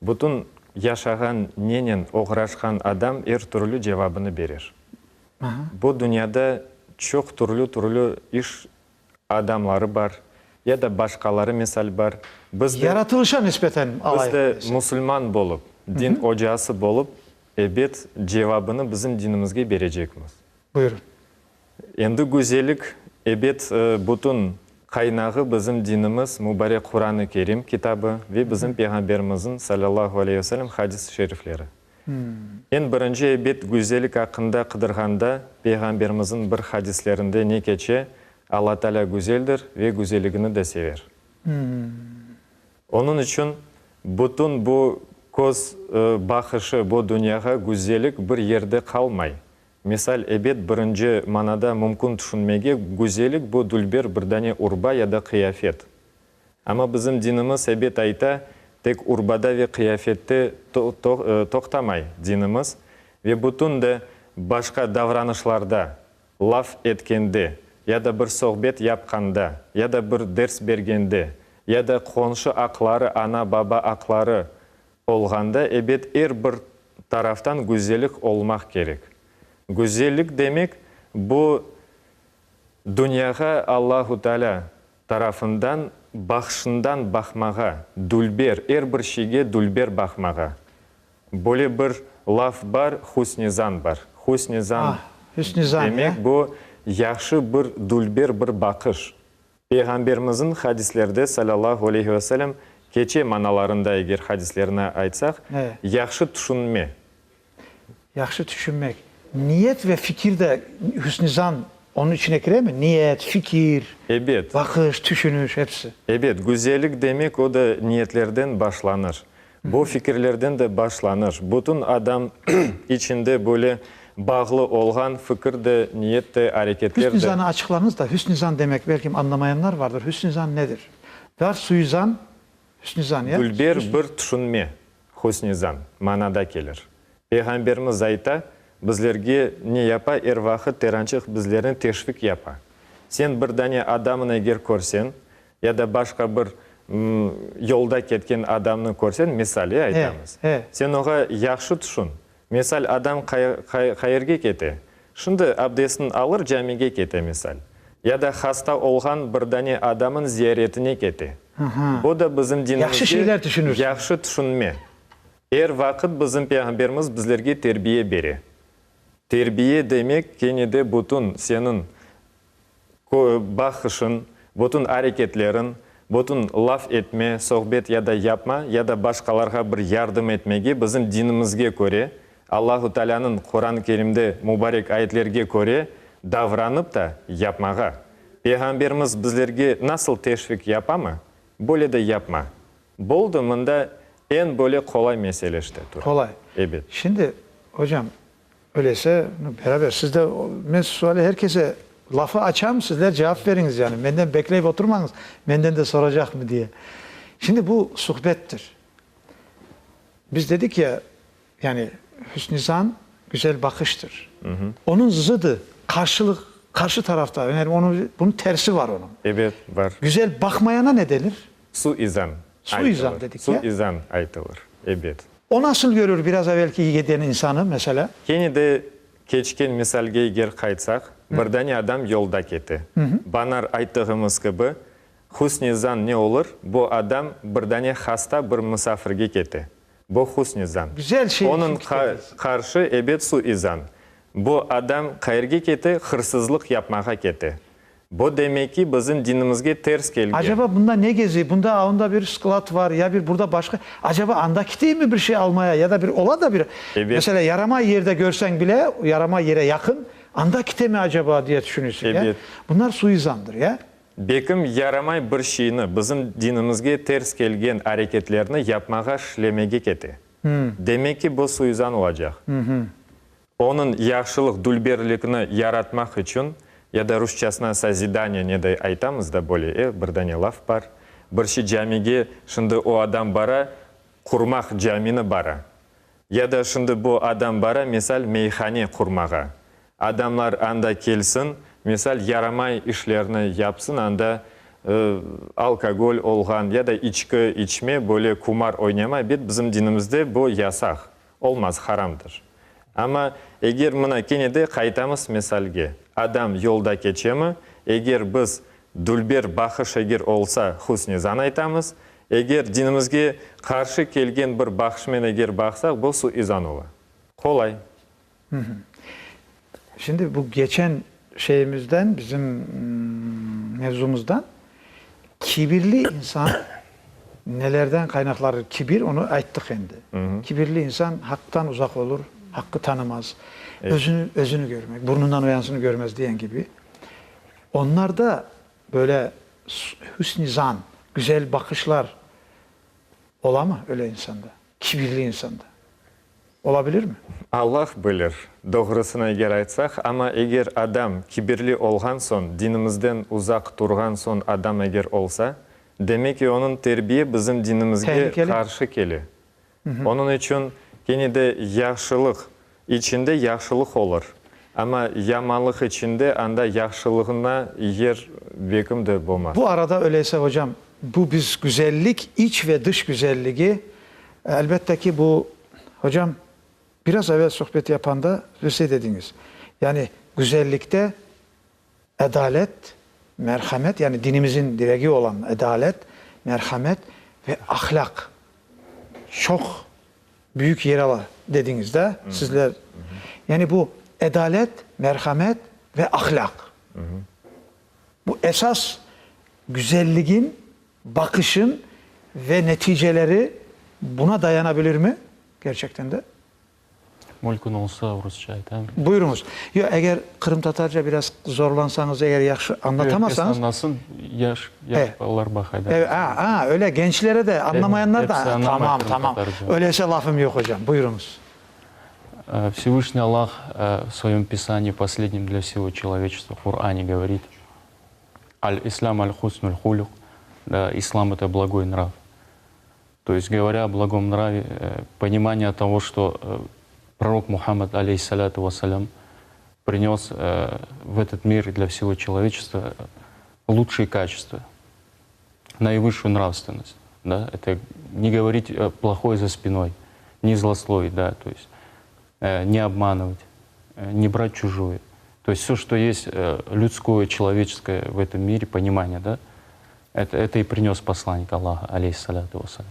Bütün yaşağan nenen oğraşqan adam er türlü cevabını berer. Bu dünyada çoq türlü-türlü iş adamları bar, ya da başqaları misal bar. Biz de, Yaratılışa nisbeten biz alayıq de öyleyse. musulman bolıp, din ocası bolıp, ebet, cevabını bizim dinimizge berecekmiz. Buyurın. Endi güzellik, ebet, bütün qaynağı bizim dinimiz, mubarek Quran-ı Kerim kitabı ve bizim Peyğamberimizniñ, salâllahu aleyhi ve sellem, hadis-i şerifleri. Eñ birinci, ebet, güzellik aqqında qıdırğanda, Peyğamberimizniñ bir hadislerinde ne keçe, Alla Taalâ güzeldir ve güzelligini de sever. Onıñ içün bütün bu köz baqışı bu dünyağa güzellik bir yerde qalmay. Misal, ebet, birinci manada mümkün tüşünmege, güzellik bu dülber bir dane urba ya da qıyafet. Amma bizim dinimiz, ebet, ayta, tek urbada ve qıyafette toqtamay dinimiz ve bütün de başqa davranışlarda, laf etkende, ya da bir sohbet yapqanda, ya da bir ders bergende, ya da qonşu aqları, ana-baba aqları olğanda, ebet, er bir taraftan güzellik olmaq kerek. Güzellik demek, bu dünyağa Allahu Teala tarafından baqışından baqmağa, dülber, er bir şeyge dülber baqmağa. Böyle bir laf bar, hüsn-i zan bar. Hüsn-i zan Ah, hüsn-i zan, ya. demek, bu yahşı bir, dülber bir baqış. Peyğamberimizniñ hadislerde, salâllahu aleyhi ve selem, keçe manalarında eger hadislerini aytsaq, yahşı tüşünme. Yahşı tüşünmek. Niyet ve fikir de hüsn-i zan. Onıñ içine kiremi? Niyet, fikir, Ebet. baqış, tüşüniş, hepsi. Ebet, güzellik demek o da niyetlerden başlanır. Bu fikirlerden de başlanır. Bütün adam içinde böyle bağlı olğan fikir de, niyet de, areketler de. Hüsn-i zanı açıqlañız da, hüsn-i zan demek, belkim añlamayanlar vardır, hüsn-i zan nedir? Var suizan, hüsn-i zan, ya? Dülber bir tüşünme, hüsn-i zan, manada kelir. Peyğamberimiz ayta, bizlerge ne yapa, er vaqıt terançıq bizlerni teşvik yapa. Sen bir dane adamnı eger körseñ, ya da başqa bir yolda ketken adamnı körseñ, misal, e, aytamız, sen oğa yahşı tüşün. Misal, adam qayerge kete? Şimdi abdestini alır, camige kete, misal. Ya da hasta olğan bir dane adamın ziyaretine kete. Bu da bizim dinimizge yahşı tüşünme. Er vaqıt bizim Peyğamberimiz bizlerge terbiye bere. Terbiye demek, kene de bütün seniñ baqışıñ, bütün areketleriñ, bütün laf etme, sohbet ya da yapma, ya da başqalarğa bir yardım etmege bizim dinimizge köre, Allahu Taalânıñ Quran-ı Kerimde mubarek ayetlerge köre davranıp da yapmağa. Peyğamberimiz bizlerge nasıl teşvik yapamı, böyle de yapma. Boldı, mında eñ böyle qolay mesele işte tura. Qolay. Ebet. Şimdi, ocam, öyleyse, beraber, siz de, men suali her kese lafı açam, sizler cevap veriñiz, yani, menden bekleyip oturmañız, menden de soracaqmı diye. Şimdi bu suhbettir. Biz dedik ya, yani, hüsn-i zan, güzel baqıştır. Onıñ zıdı, qarşılıq, qarşı tarafta, yani, onıñ, bunıñ tersi var onıñ. Ebet, bar. Güzel baqmayana ne denir? Su-izan Su-izan aytılır. dedik ya. Su-izan aytılır, ebet. O nasıl görür biraz evelki yeden insanı, meselâ? Kene de keçken misalge eger qaytsaq, bir dane adam yolda kete. Banar ayttığımız kibi, husn-i zan ne olur, bu adam bir dane hasta bir musafirge kete. Bu husn-i zan. Güzel şey içün Onıñ ketesiz. qarşı, ebet, su-izan. Bu adam qayerge kete, hırsızlıq yapmağa kete. Bu demek ki, bizim dinimizge ters kelgen. Acaba bunda ne gezi, bunda onda bir sklad var, ya bir burada başqa, acaba anda kiteymi bir şey almaya, ya da bir ola da bir, Ebet. meselâ, yaramay yerde körseñ bile, yaramay yere yaqın, anda kitemi acaba diye tüşünüsiñ, ya. Ebet. Bunlar suizandır, ya. Bekim yaramay bir şeyni, bizim dinimizge ters kelgen areketlerni yapmağa, şlemege kete. Demek ki, bu suizan olacaq. Onıñ yahşılıq, dülberlikni yaratmaq içün, ya da rusçasına sozidaniye ne de aytamız da böyle, e, bir dane laf bar. Bir şey camige şimdi o adam bara, qurmaq camini bara. Ya da şimdi bu adam bara, misal, meyhane qurmağa. Adamlar anda kelsin, misal, yaramay işlerni yapsın, anda alkogol olğan ya da içki içme, böyle kumar oynama, ebet, bizim dinimizde bu yasaq. Olmaz, haramdır. Amma eger mına kene de qaytamız misalge, adam yolda keçemi, eger biz dülber baqış eger olsa husni zan aytamız, eger dinimizge qarşı kelgen bir baqışmen eger baqsaq, bu suizan ola. Qolay. Şimdi bu geçen şeyimizden, bizim mevzumızdan kibirli insan nelerden qaynaqlanır? Kibir, onı ayttıq endi. Kibirli insan Haqtan uzaq olur, Haqqı tanımaz, özüni, özüni körmek, burnundan o yansını körmez diyen kibi. Onlarda böyle hüsn-i zan, güzel baqışlar olamı öyle insanda, kibirli insanda? Olabilirmi? Allah bilir, doğrusını eger aytsaq, amma eger adam kibirli olğan soñ, dinimizden uzaq turğan soñ adam eger olsa, demek ki onıñ terbiye bizim dinimizge Tehlikeli. qarşı kele. Onıñ içün kene de yahşılıq içinde yahşılıq olur, amma yamanlıq içinde anda yahşılığına yer bekim de bolmaz. Bu arada öyleyse, hocam, bu biz güzellik, iç ve dış güzelligi, Elbette ki, bu, hocam, biraz evel suhbet yapanda bir şey dediñiz. Yani güzellikte adalet, merhamet, yani dinimizin diregi olan adalet, merhamet ve ahlâq çoq büyük yer ala dediñiz da, sizler. Yani bu adalet, merhamet ve ahlâq. Bu esas güzelligin Baqışın ve neticeleri buna dayanabilirmi kerçekten de? Mümkün olsa, rusça aytayım. Buyurıñız. Yoq, eger qırımtatarca biraz zorlansañız, eger yahşı añlatamasañız. Er kes añlasın, yaş, yaş balalar baqay da. Evet, a, a, öyle, gençlere de, añlamayanlar da. Hepsi añlamay Tamam, tamam. qırımtatarca. Öyleyse lafım yoq, ocam. Buyurıñız. Всевышний Аллах в своем Писании, последнем для всего человечества, Куране говорит, Аль-Ислям аль-Хуснуль хулюк, да, ислам это благой нрав. То есть, говоря о благом нраве, понимание того, что пророк Мухаммад, алейхиссаляту вассалям, принес в этот мир для всего человечества лучшие качества, наивысшую нравственность. Да? Это не говорить плохое за спиной, не злословить, да, то есть не обманывать, не брать чужое. То есть все, что есть людское, человеческое в этом мире, понимание, да, это, это и принес посланник Аллаха, алейхиссаляту вассалям.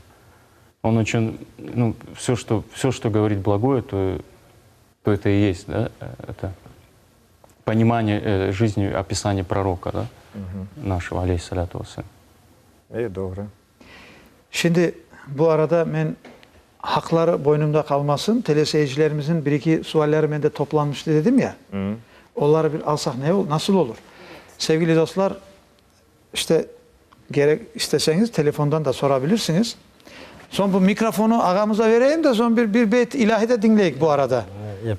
Он очень, ну, все, что, все, что говорит благое, то, то это и есть, да, это понимание жизни, описание пророка, да, нашего, алейхиссаляту вассалям. E, doğru. Şimdi bu arada men haqları boynumda qalmasın, teleseyircilerimizin bir eki sualleri mende toplanmıştı dedim ya, onları bir alsaq ne, nasıl olur? Sevgili dostlar, işte gerek isteseñiz telefondan da sorabilirsiñiz. Soñ bu mikrofonu ağamıza vereyim de soñ bir, bir beyt ilahi de diñleyik bu arada.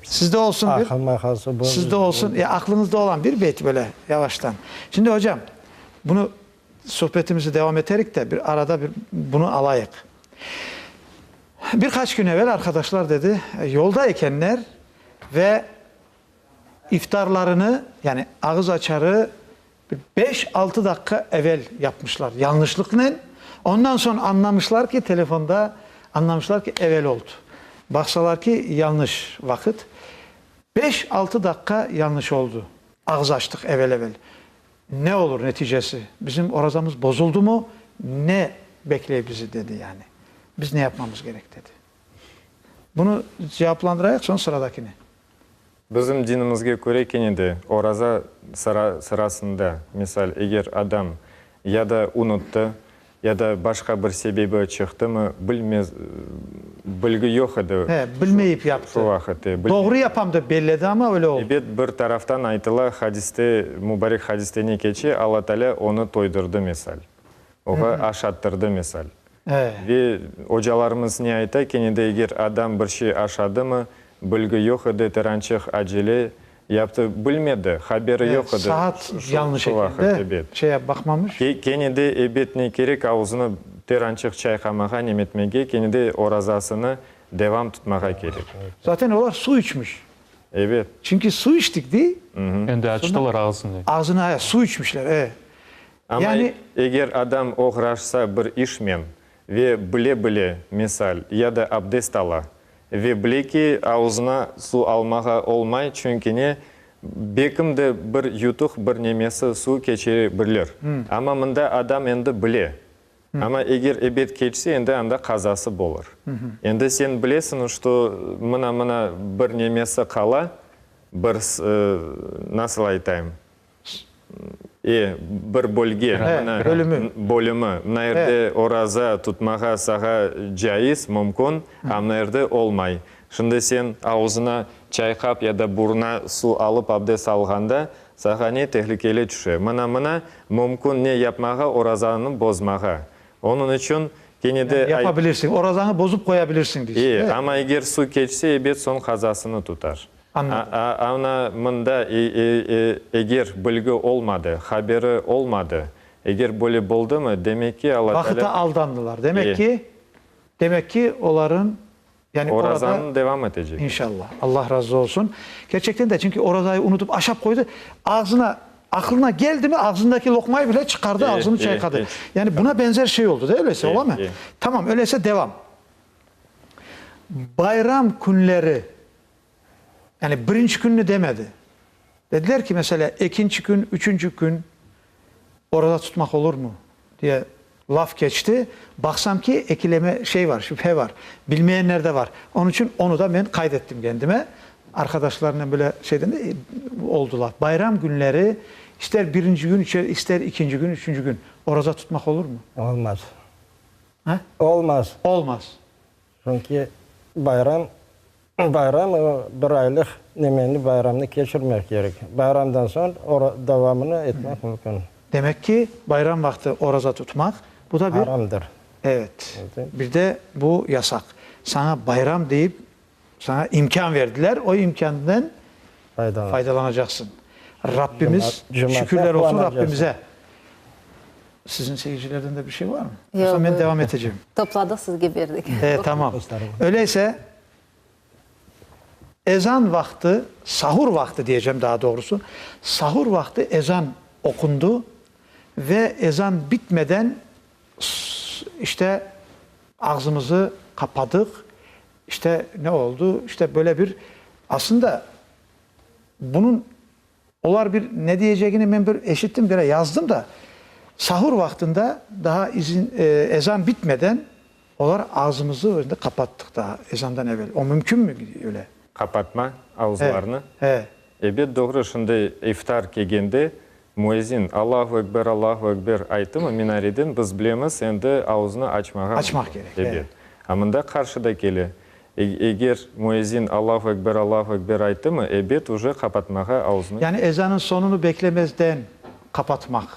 Sizde olsun bir. Aqılma qalsa bu. Sizde olsun, ya aqlıñızda olan bir beyt böyle yavaştan. Şimdi ocam, bunı sohbetimizi devam eterik de bir arada bir bunı alayıq. Bir qaç kün evel arqadaşlar dedi, yolda ekenler ve iftarlarını, yani ağız açarı bir beş-altı daqqa evel yapmışlar yanlışlıqnen. Ondan soñ añlamışlar ki, telefonda añlamışlar ki, evel oldı. Baqsalar ki, yanlış vaqıt. Beş-altı daqqa yanlış oldı. Ağız açtıq evel-evel. Ne olur neticesi? Bizim orazamız bozuldımı? Ne bekley bizi dedi yani. Biz ne yapmamız kerek dedi. Bunı cevaplandırayıq, soñ sıradakini. Bizim dinimizge köre kene de oraza sıra sırasında, misal, eger adam ya da unuttı, ya da başqa bir sebebi çıqtımı, bilmez, bilgi yoq edi. He, bilmeyip yaptı. Şu vaqıt, e, Doğru yapam dep belledi, amma öyle oldı. Ebet, bir taraftan aytıla, hadiste, mubarek hadiste ne keçe, Alla Taalâ onı toydurdı, misal. Oğa aşattırdı, misal. He. Ve ocalarımız ne ayta, kene de eger adam bir şey aşadımı, bilgi yoq edi, terançıq acele yaptı, bilmedi, haberi yoq edi. Saat yanlış eken de, şeye baqmamış. Kene de ebet ne kerek, avuzını terançıq çayqamağa, nemetmege, kene de orazasını devam tutmağa kerek. Zaten olar suv içmiş. Ebet. Çünki suv içtik dey. Endi açtılar ağzını. Ağzını, suv içmişler, e. Amma Yani eger adam oğraşsa bir işmen ve bile-bile, misal, ya da abdest ala ve bile ki, avuzına suv almağa olmay, çünki ne, bekim de bir yutuq, bir nemesi suv keçire bilir. Amma mında adam endi bile. Amma eger ebet keçse, endi anda qazası bolır. Endi sen bilesiñ, şto mına-mına bir nemesi qala, bir, nasıl aytayım, E, bir bölge, mına, bölümi. bölümi. Mına yerde oraza tutmağa sağa caiz, mümkün, a mına yerde olmay. Şimdi sen avuzına çayqap ya da buruna suv alıp abdest alğanda, sağa ne tehlikeli tüşe. Mına, mına mümkün ne yapmağa, orazanı bozmağa. Onıñ içün kene de. Yapa bilirsiñ, orazanı bozıp qoya bilirsiñ deysiñ. E, amma eger suv keçse, ebet soñ qazasını tutar. Anladım. Ana mında eger bilgi olmadı, haberi olmadı, eger böyle boldımı, demek ki, Alla Taalâ. Vaqıta aldandılar. Demek ki, demek ki, oların, yani orada. Orazanı devam etecek. İnşallah. Allah razı olsun. Kerçekten de, çünki orazayı unutıp aşap qoydı, ağzına, aqlına geldimi, ağzındaki loqmayı bile çıqardı, ağzını çayqadı. Yani buna benzer şey oldı, da, öyleyse, olamı? Tamam, öyleyse devam. Bayram künleri, yani birinci künni demedi. Dediler ki, meselâ, ekinci kün, üçünci kün oraza tutmaq olurmı, diye laf keçti. Baqsam ki, ekileme şey var, şübhe var, bilmeyenler de var. Onıñ içün onı da men qayd ettim kendime. Arqadaşlarnen böyle şeyden de oldı laf. Bayram künleri, ister birinci kün, ister ikinci kün, üçünci kün oraza tutmaq olurmı? Olmaz. Ha? Olmaz. Olmaz. Çünki bayram. Bayram, o bir aylıq nemeni, bayramnı keçirmek kerek. Bayramdan soñ devamını etmek mümkün. Demek ki, bayram vaqtı oraza tutmaq, bu da bir. Aramdır. Evet. Bir de bu yasaq. Saña bayram deyip, saña imkân berdiler, o imkânden faydalanacaqsıñ. Rabbimiz, şükürler olsun Rabbimize. Siziñ seyircilerden de bir şey varmı? Yoqsa men devam etecem. Topladıq, sizge berdik. E, tamam. Öyleyse, ezan vaqtı, sahur vaqtı diyecem daa doğrusı, sahur vaqtı ezan oqundı ve ezan bitmeden işte ağzımızı qapadıq, işte ne oldu, işte böyle bir, aslında bunıñ Olar bir ne diyecegini men bir eşittim, bire yazdım da, sahur vaqtında daha izin, ezan bitmeden olar ağzımızı özünde qapattıq daha ezandan evel. O mümkünmi öyle? Qapatma ağızlarnı? He. Ebet, doğru, şimdi iftar kelgende müezzin Allahu ekber, Allahu ekber ayttımı minareden, biz bilemiz, endi ağıznı açmağa Açmaq kerek, he. Ebet. A mında qarşıda kele. Eger müezzin Allahu ekber, Allahu ekber ayttımı, ebet, uje qapatmağa avzını. Yani ezanıñ soñunı beklemezden qapatmaq.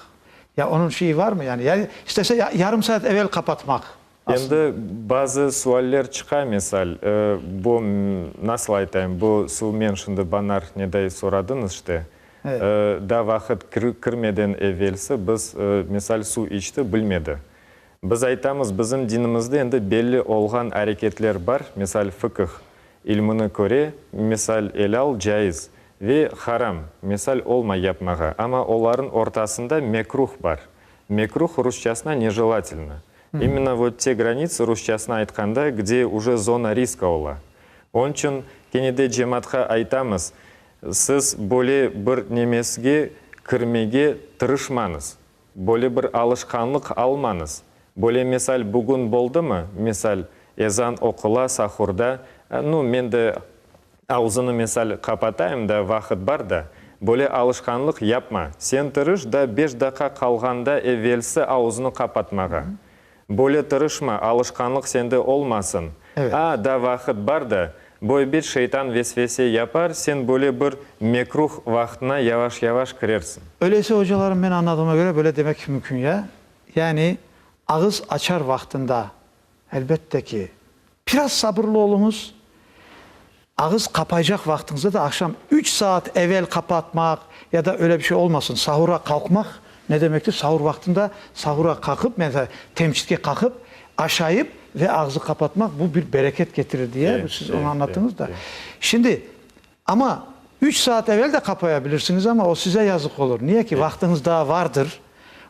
Ya onıñ şeyi varmı yani? Yani istese yarım saat evel qapatmaq aslında. Endi bazı sualler çıqa, misal, bu, nasıl aytayım, bu suv men şimdi banar neday soradıñız işte, da vaqıt kirmeden evvelsi biz, misal, suv içti, bilmedi. Biz aytamız, bizim dinimizde endi belli olğan areketler bar, misal, fıkıh ilmini köre, misal, elâl, caiz, ve haram, misal, olmay yapmağa, amma olarıñ ortasında mekruh bar. Mekruh rusçasına nejelatelno. İmенно vot te granitsı, rusçasına aytqanda, gde uje zona riska ola. Onıñ içün kene de cemaatqa aytamız, siz böyle bir nemesge kirmege tırışmañız. Böyle bir alışqanlıq almañız. Böyle misal bugün boldımı, misal, ezan oqula sahurda, nu, men de avzını misal qapatayım da, vaqıt bar da. Böyle alışqanlıq yapma. Sen tırış da beş daqqa qalğanda evvelsi avzını qapatmağa. Böyle tırışma, alışqanlıq sende olmasın. A, da vaqıt bar da, boy bit şeytan vesvese yapar, sen böyle bir mekruh vaqtına yavaş-yavaş kirersiñ. Öyleyse, ocalarım, men añladığıma köre, böyle demek mümkün ya? Yani, ağız açar vaqtında, elbette ki, biraz sabırlı oluñız, ağız qapaycaq vaqtıñızda da aqşam üç saat evel qapatmaq ya da öyle bir şey olmasın, sahura qalqmaq ne demektir? Sahur vaqtında sahura qaqıp, mesela, temçitke qaqıp, aşayıp ve ağzı qapatmaq, bu bir bereket ketirir diye, siz onı añlattıñız da. Şimdi, amma üç saat evel de qapaya bilirsiñiz, amma o size yazıq olur. Niye ki, vaqtıñız daa vardır.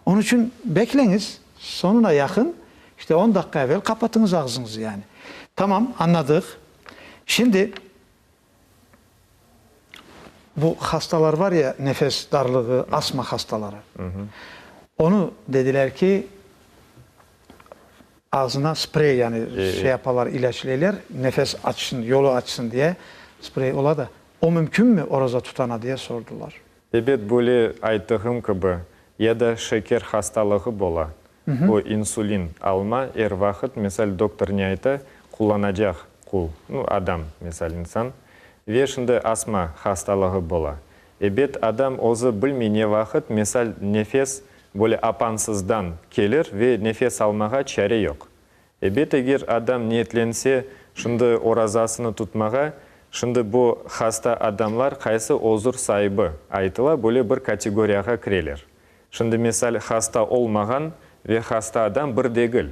Onıñ içün bekleñiz, soñuna yaqın, işte on daqqa evel qapatıñız ağzıñızı yani. Tamam, añladıq. Şimdi bu hastalar var ya, nefes darlığı, astma hastaları. Onı dediler ki, ağzına sprey yani şey yapalar, ilâçleyler, nefes açsın, yolu açsın diye sprey ola da. O mümkünmi oraza tutana diye sordular. Ebet, böyle ayttığım kibi, ya da şeker hastalığı bola, o insulin alma er vaqıt, misal, doktor ne ayta, qullanacaq qul, nu, adam, misal, insan, ve şimdi asma hastalığı bola. Ebet, adam özü bilmey ne vaqıt, misal, nefes böyle apansızdan kelir ve nefes almağa çare yoq. Ebet, eger adam niyetlense şimdi orazasını tutmağa, şimdi bu hasta adamlar qaysı özür saibi aytıla, böyle bir kategoriyağa kireler. Şimdi, misal, hasta olmağan ve hasta adam bir degil.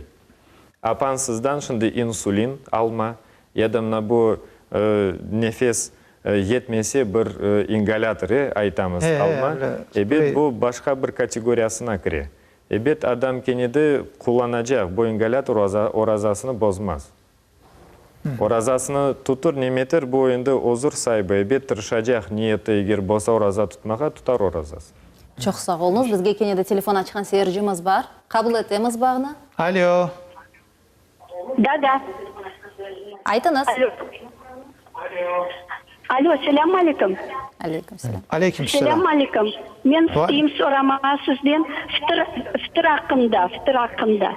Apansızdan şimdi insulin alma ya da mına bu nefes yetmese bir ingalâtor, e, aytamız, alma, ebet, bu başqa bir kategoriyasına kire. Ebet, adam kene de qullanacaq bu ingalâtor orazasını bozmaz. Orazasını tutur, nemetir, bu endi özür saibi, ebet, tırışacaq, niyeti eger bolsa oraza tutmağa, tutar orazasını. Çoq sağ oluñız. Bizge kene de telefon açqan seyircimiz bar. Qabul etemiz bağnı. Alo. Da, da. Aytıñız. Alo. Alo, selâm aleyküm. Aleyküm selâm. Aleyküm selâm. Selâm aleyküm. Men isteyim soramağa sizden fitr, fitr aqqında, fitr aqqında.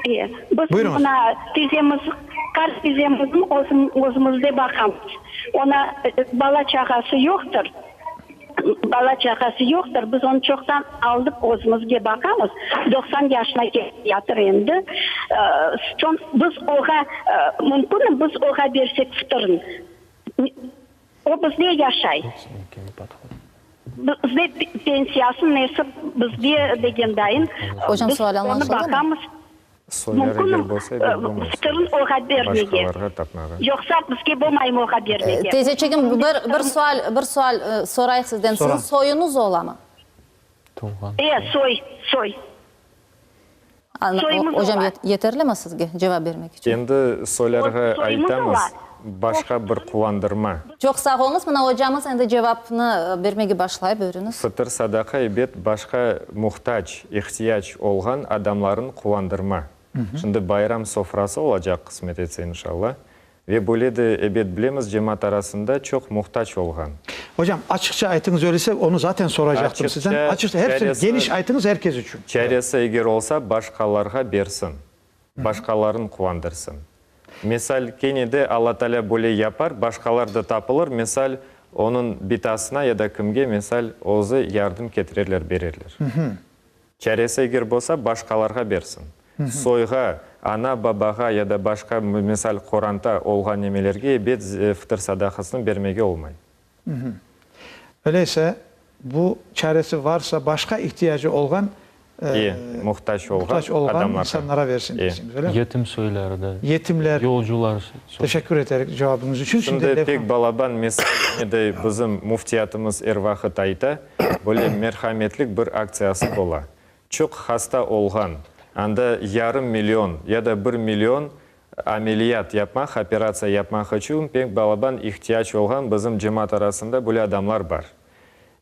E, biz Buyurıñız. mına tizemiz, qart tizemizni özüm, özümizde baqamız. Ona bala-çağası yoqtır. Bala-çağası yoqtır. Biz onı çoqtan aldıq, özümizge baqamız. 90 yaşına kelip yatır endi. Soñ biz oğa, mümkünmi biz oğa bersek fıtırnı? O bizde yaşay. Bizde pensiyası nesi bizde degen dayın, Hocam, biz sual onı añlaşıldımı? baqamız. Soylar eger Mümkünmi bolsa, ebet bolmay. fıtırın oğa bermege? Başqalarğa tapmağa. Yoqsa bizge bolmaymı oğa bermege? Teyzeçigim, bir, bir sual, bir sual sorayıq sizden. Sorañ. Siziñ soyuñız olamı? Tuvğan. E, soy, soy. Soyumız Hocam, ola. yeterlimi sizge cevap bermek içün? Endi soylarğa Soyumız aytamız, ola. başqa bir quvandırma. Çoq sağ oluñız. Mına ocamız endi cevapnı bermege başlay. Buyurıñız. Fıtır sadaqa ebet başqa muhtac, ihtiyac olğan adamların quvandırma. Şimdi bayram sofrası olacaq qısmet etse inşallah. Ve böyle de ebet bilemiz cemaat arasında çoq muhtac olğan. Hocam, açıqça aytıñız öyleyse, onı zaten soracaqtım sizden. Açıqça, hepsini geniş aytıñız er kes içün. Çaresi eger olsa, başqalarğa bersin, başqaların quvandırsın. Misal, kene de Alla Taalâ böyle yapar, başqalar da tapılır, misal, onıñ bitasına ya da kimge, misal, özü yardım ketirerler, bererler. Çaresi eger bolsa, başqalarğa bersin. Soyğa, ana-babağa ya da başqa, misal, qoranta olğan nemelerge ebet fıtır sadaqasını bermege olmay. Öyleyse, bu çaresi varsa, başqa ihtiyacı olğan, E, muhtac olğan muhtac olğan adamlarğa. insanlara versin E. deysiñiz, öyle mi? Yetim soyları da. Yetimler. Yolcular soy. Teşekkür eterik cevabıñız içün. Şimdi Şimdi pek levha. balaban misal, ne de bizim müftiyatımız er vaqıt ayta, böyle merhametlik bir aktsiyası bola. Çoq hasta olğan, anda yarım million ya da bir million ameliyat yapmaq, operatsiya yapmaq içün pek balaban ihtiyac olğan bizim cemaat arasında böyle adamlar bar.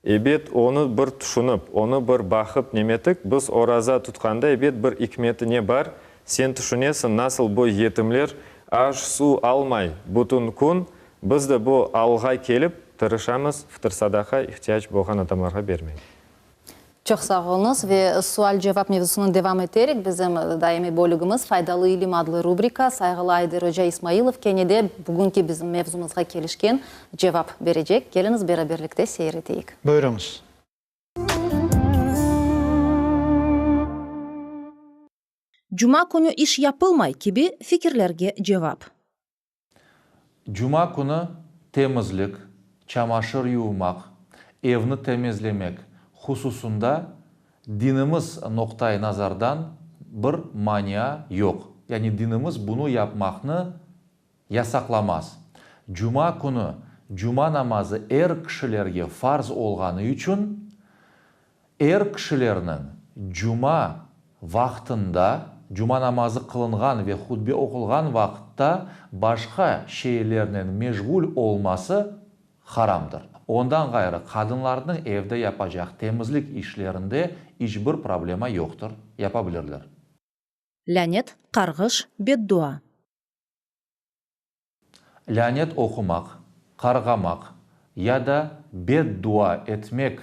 Ebet, onı bir tüşünip, onı bir baqıp nemetik, biz oraza tutqanda, ebet, bir ikmeti ne bar, sen tüşünesiñ, nasıl bu yetimler aş, suv almay bütün kün, biz de bu alğa kelip, tırışamız fıtır-sadaqa ihtiyac bolğan adamlarğa bermege. Çoq sağ oluñız ve sual-cevap mevzusını devam eterek, bizim daimiy bölügimiz Faydalı ilim adlı rubrika, sayğılı Ayder oca İsmailov kene de bugünki bizim mevzumızğa kelişken cevap berecek. Keliñiz beraberlikte seyir eteyik. Buyurıñız. Cuma künü iş yapılmay kibi fikirlerge cevap. Cuma künü temizlik, çamaşır yuvmaq, evni temizlemek hususında dinimiz noqtai nazardan bir mania yoq. Yani dinimiz bunı yapmaqnı yasaqlamaz. Cuma künü cuma namazı er kişilerge farz olğanı içün, Er kişilerniñ cuma vaqtında, cuma namazı qılınğan ve hutbe oqulğan vaqıtta başqa şeylernen meşğul olması haramdır. Ondan ğayrı, qadınlarnıñ evde yapacaq temizlik işlerinde iç bir problema yoqtır, yapa bilirler. Lânet, qarğış, beddua. Lânet oqumaq, qarğamaq ya da beddua etmek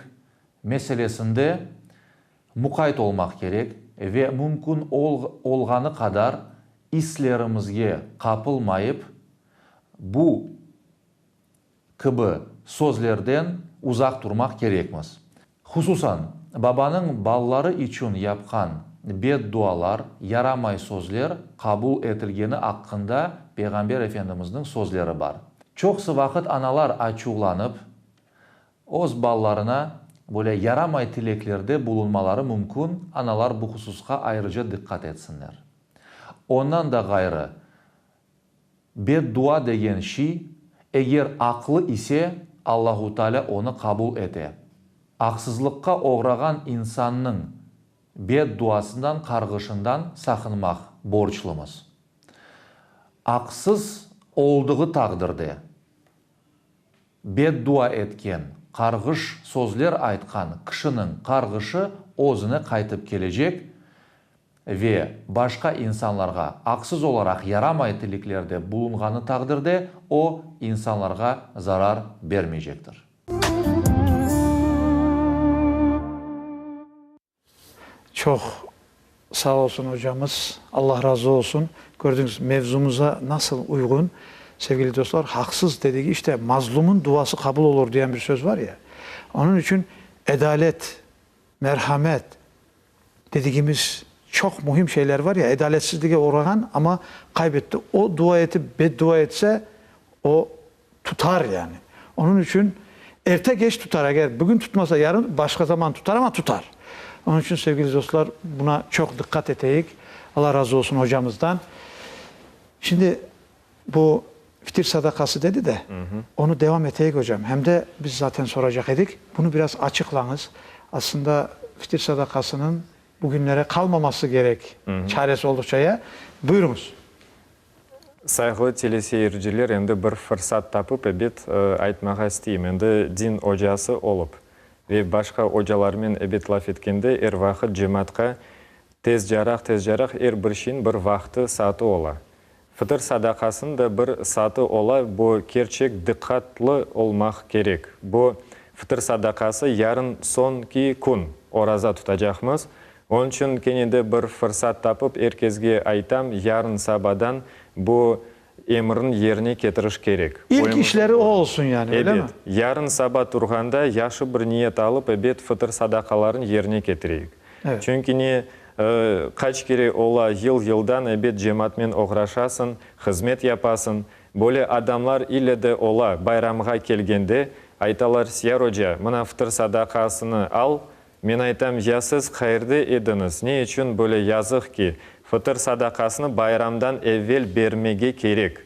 meselesinde muqayt olmaq kerek ve mümkün olğanı qadar islerimizge qapılmayıp, bu kibi sözlerden uzaq turmaq kerekmiz. Hususan, babanıñ balaları içün yapqan beddualar, yaramay sözler qabul etilgeni aqqında Peyğamber Efendimizniñ sözleri bar. Çoqusı vaqıt analar açuvlanıp, öz balalarına böyle yaramay tileklerde bulunmaları mümkün, analar bu hususqa ayrıca diqqat etsinler. Ondan da ğayrı, Beddua degen şiy, eger aqlı ise, Allahu Teala onı qabul ete. Aqsızlıqqa oğrağan insannıñ bedduasından, qarğışından saqınmaq borclumız. Aqsız oldığı taqdirde, beddua etken, qarğış sözler aytqan kişiniñ qarğışı özüne qaytıp kelecek ve başqa insanlarğa aqsız olaraq yaramay tiliklerde bulunğanı taqdirde o, insanlarğa zarar bermeycektir. Çoq. Sağ olsun ocamız, Allah razı olsun. Kördiñiz, mevzumıza nasıl uyğun, sevgili dostlar, haqsız dedigi, işte, mazlumın duası qabul olur diyen bir söz var ya. Onıñ içün edalet, merhamet dedigimiz çoq mühim şeyler var ya, edaletsizlige oğrağan, amma qaybetti. O dua etip beddua etse, o Tutar yani. Onıñ içün erte-keç tutar, eger bugün tutmasa, yarın, başqa zaman tutar, amma tutar. Onıñ içün, sevgili dostlar, buna çoq diqqat eteyik. Alla razı olsun ocamızdan. Şimdi bu fitir sadaqası dedi de, onı devam eteyik, ocam. Hem de biz zaten soracaq edik, bunı biraz açıqlañız. Aslında fitir sadaqasınıñ bugünlere qalmaması kerek, çaresi olduqça ya. Buyurıñız. Sayğılı teleseyirciler, endi bir fırsat tapıp, ebet, aytmağa isteyim. Endi din ocası olıp ve başqa ocalarmen ebet laf etkende, er vaqıt cemaatqa tezcaraq, tezcaraq er bir şeyin bir vaqtı, saatı ola. Fıtır sadaqasınıñ da bir saatı ola, bu kerçek diqqatlı olmaq kerek. Bu fıtır sadaqası yarın soñki kün oraza tutacaqmız. Onıñ içün kene de bir fırsat tapıp, er kesge aytam, yarın sabadan bu emirni yerine ketiriş kerek. İlk işleri o olsun yani, öyle mi? Ebet. Yarın saba turğanda yaşı bir niyet alıp, ebet, fıtır sadaqaların yerine ketireyik. Çünki ne, qaç kere ola, yıl-yıldan, ebet, cemaatmen oğraşasıñ, hızmet yapasıñ. Böyle adamlar ile de ola, bayramğa kelgende, aytalar, Siyar oca, mına fıtır sadaqasını al, Men aytam, ya siz qayerde ediñiz, ne içün böyle yazıq ki, fıtır sadaqasını bayramdan evvel bermege kerek.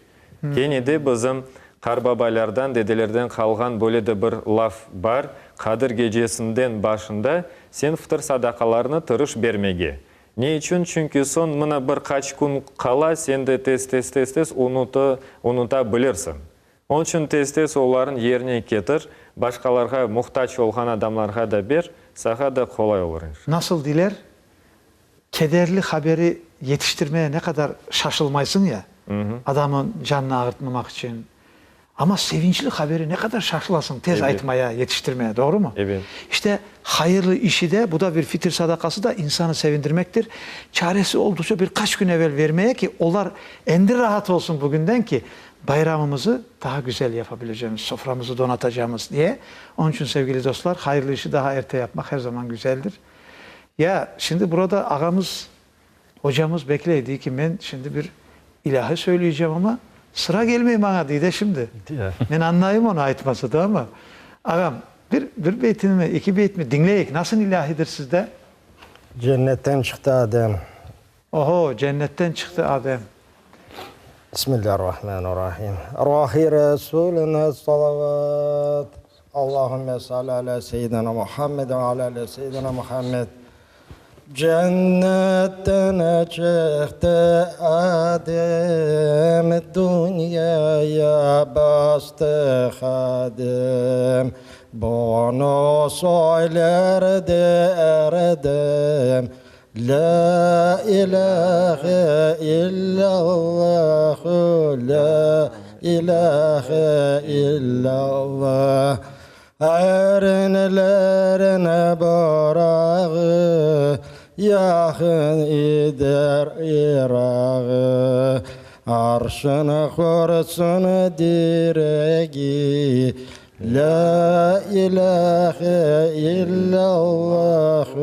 Kene de bizim qarbabaylardan, dedelerden qalğan böyle de bir laf bar, Qadir gecesinden başında sen fıtır sadaqalarını tırış bermege. Ne içün? Çünki soñ mına bir qaç kün qala, sen de tez-tez-tez-tez unutı, unuta bilirsiñ. Onıñ içün tez-tez olarnı yerine ketir, başqalarğa, muhtac olğan adamlarğa da ber, sağa da qolay olur, inşallah. Nasıl deyler, kederli haberi yetiştirmeye ne qadar şaşılmaysıñ ya, adamın canını ağırtmamaq içün, amma sevinçli haberi ne qadar şaşılasıñ tez aytmaya, yetiştirmeye, doğrumı? İşte, hayırlı işi de, bu da bir fitir sadaqası da insanı sevindirmektir, çaresi olduqça bir qaç kün evel vermeye ki, olar endi rahat olsun bugünden ki, Bayramımızı daha güzel yapa bilecemiz, soframızı donatacamız diye. Onıñ içün, sevgili dostlar, hayırlı işi daha erte yapmaq her zaman güzeldir. Ya, şimdi burada ağamız, ocamız bekley, dey ki, men şimdi bir ilâhi söyleycem, amma sıra kelmey maña, dey de şimdi. Men añlayım onı aytması da, amma, ağam, bir, bir beytinmi, eki beytmi diñleyik, nasıl ilâhidir sizde? Cennetten çıqtı Adem. Oho, cennetten çıqtı Adem. Bismillahirrahmanirrahim. Ruhi Resulüne salavat. Allahümme salli ala seyyidina Muhammed ve ala ali seyyidina Muhammed. Cennetten çıqtı Adem, dünyaya bastı hadim. Bunı söylerdi Erdem, Lâ ilâhe illâllahu, lâ ilâhe illâllah. Erinlerin burağı, yaqın ider ırağı. Arşın qursın diregi, Lâ ilâhe illâllahu,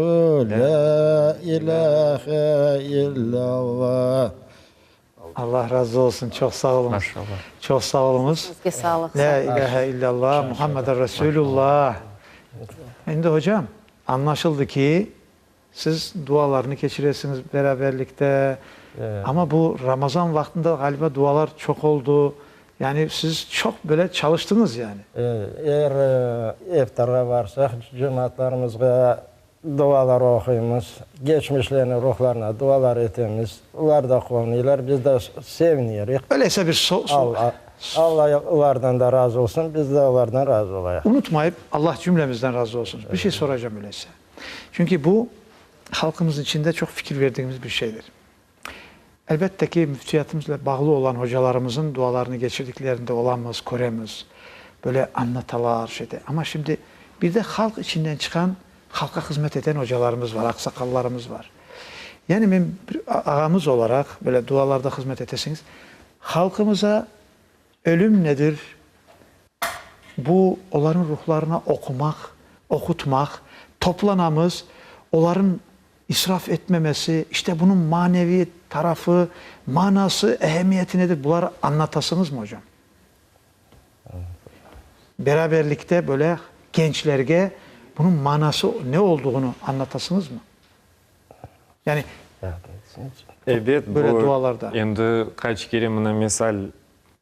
lâ ilâhe illâllah. Allah razı olsun, çoq sağ oluñız. Maşallah. Çoq sağ oluñız. Sizge sağlıq. Lâ ilâhe illâllah, Muhammeden Resülullah. Endi, hocam, añlaşıldı ki, siz dualarnı keçiresiñiz beraberlikte, amma bu Ramazan vaqtında ğaliba dualar çoq oldı, yani siz çoq böyle çalıştıñız yani. Er iftarğa barsaq, cemaatlarımızğa dualar oquymız, geçmişlerniñ ruhlarına dualar etemiz, olar da quvanıylar, biz de sevinirik. Öyleyse bir so. Allah olardan da razı olsun, biz de olardan razı olayıq. Unutmayıp, Allah cümlemizden razı olsun. Bir şey soracağım öyleyse. Çünki bu, halqımız içinde çoq fikir verdigimiz bir şeydir. Elbette ki, müftiyatımızle bağlı olan hocalarımızın dualarını geçirdiklerinde olamız, köremiz, böyle añlatalar, şeyde. Amma şimdi bir de halq içinden çıqan, halqqa hızmet eten hocalarımız var, aqsaqallarımız var. Yani men bir ağamız olaraq, böyle dualarda hızmet etesiñiz, halqımıza ölüm nedir, bu olarnıñ ruhlarına oqumaq, oqutmaq, toplanamız, olarıñ israf etmemesi, işte bunıñ maneviy tarafı, manası, ehemmiyeti nedir, buları añlatasıñızmı, ocam? Beraberlikte böyle gençlerge bunıñ manası ne olduğunu añlatasıñızmı? Yani Ebet, böyle bu dualarda. endi qaç kere mına misal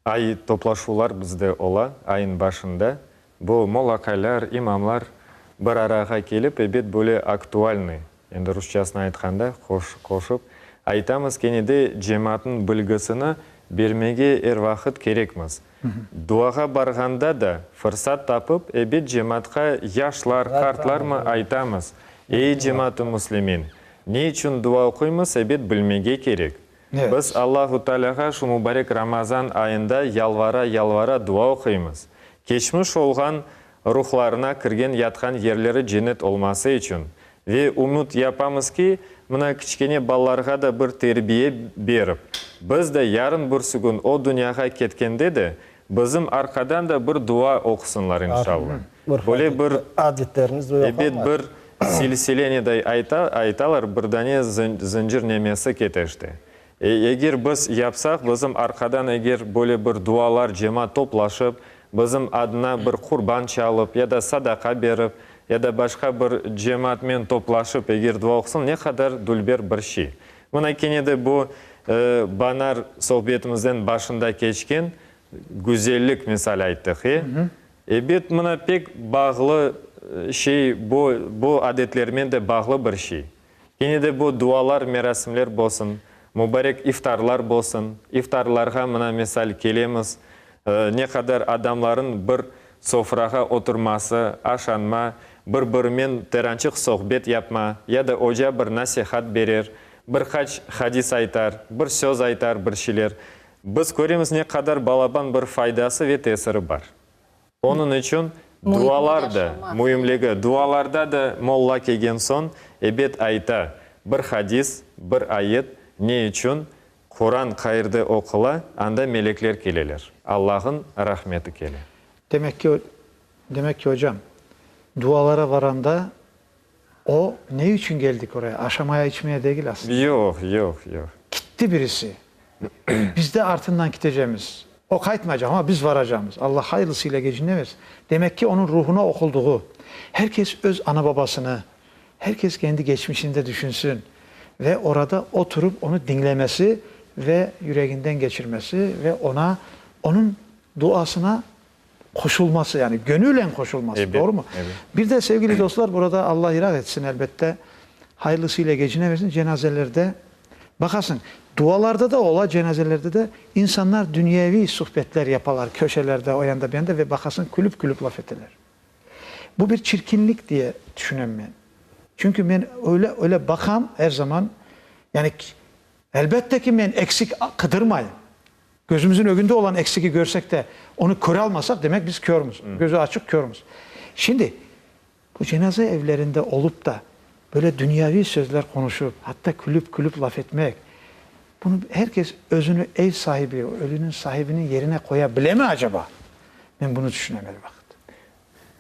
ay toplaşuvlar bizde ola, ayın başında. Bu mollaqaylar, imamlar bir arağa kelip, ebet, böyle aktualnıy, endi rusçasını aytqanda, qoşıp aytamız, kene de cemaatnıñ bilgisini bermege er vaqıt kerekmiz. Duağa barğanda da fırsat tapıp, ebet, cemaatqa, yaşlar, qartlarmı, aytamız, Ey, cemaat-ı müslimin, ne içün dua oquymız, ebet, bilmege kerek. Biz Allahu Tealâğa şu mubarek Ramazan ayında yalvara-yalvara dua oquymız. Keçmiş olğan ruhlarına kirgen yatqan yerleri cennet olması içün. Ve ümüt yapamız ki, mına kiçkene balalarğa da bir terbiye berip, biz de yarın-bürsügün o dünyağa ketkende de, bizim arqadan da bir dua oqusınlar, inşalla. Böyle bir, ebet, bir silsile neday ayta, aytalar, bir dane zıncır nemesi keteşti. Eger biz yapsaq, bizim arqadan eger böyle bir dualar, cemaat toplaşıp, bizim adına bir qurban çalıp, ya da sadaqa berip, ya da başqa bir cemaatmen toplaşıp eger dua oqusın, ne qadar dülber bir şey. Mına kene de bu banar sohbetimizden başında keçken güzellik misal ayttıq, e? Ebet, mına pek bağlı şey, bu, bu adetlermen de bağlı bir şey. Kene de bu dualar, merasimler bolsun, mubarek iftarlar bolsun. İftarlarğa, mına, misal, kelemiz, ne qadar adamların bir sofrağa oturması, aşanma, bir-birimen terançıq sohbet yapma, ya da oca bir nasihat berer, bir qaç hadis aytar, bir söz aytar, bir şeyler. Biz köremiz ne qadar balaban bir faydası ve tesiri bar. Onıñ içün dualar da müimligi. Dualarda da molla kelgen soñ, ebet, ayta, bir hadis, bir ayet, ne içün Quran qayerde oqula, anda melekler keleler, Allah'ın rahmeti kele. Demek ki, demek ki, ocam, dualara varanda o ne içün geldik oraya, aşamaya içmeye degil aslında. Yoq, yoq, yoq. Kitti birisi. Biz de artından kitecemiz. O qaytmaycaq, amma biz varacamız. Allah hayırlısıyla gecine versin. Demek ki, onıñ ruhuna oquldığı. Her kes öz ana-babasını, her kes kendi geçmişini de düşünsün ve orada oturıp onı diñlemesi ve yüreginden geçirmesi ve ona, onıñ duasına qoşulması, yani gönülen qoşulması, Ebet, doğru mu? ebet. Bir de sevgili dostlar, burada Allah iraq etsin elbette, hayırlısıyla gecine versin, cenazelerde baqasıñ, dualarda da ola, cenazelerde de insanlar dünyeviy suhbetler yapalar köşelerde, o yanda bu yanda ve baqasıñ külüp-külüp laf eteler. Bu bir çirkinlik diye tüşünem men. Çünki men öyle, öyle baqam er zaman, yani elbette ki men eksik qıdırmayım. Közümizin ögünde olan eksigi körsek de, onı köre almasaq, demek biz körmüz, közü açıq körmüz. Şimdi, bu cenaze evlerinde olup da, böyle dünyaviy sözler qonuşıp, hatta külüp-külüp laf etmek, bunı her kes özüni ev sahibi, ölüniñ sahibiniñ yerine qoya bilemi acaba? Men bunı tüşünem er vaqıt.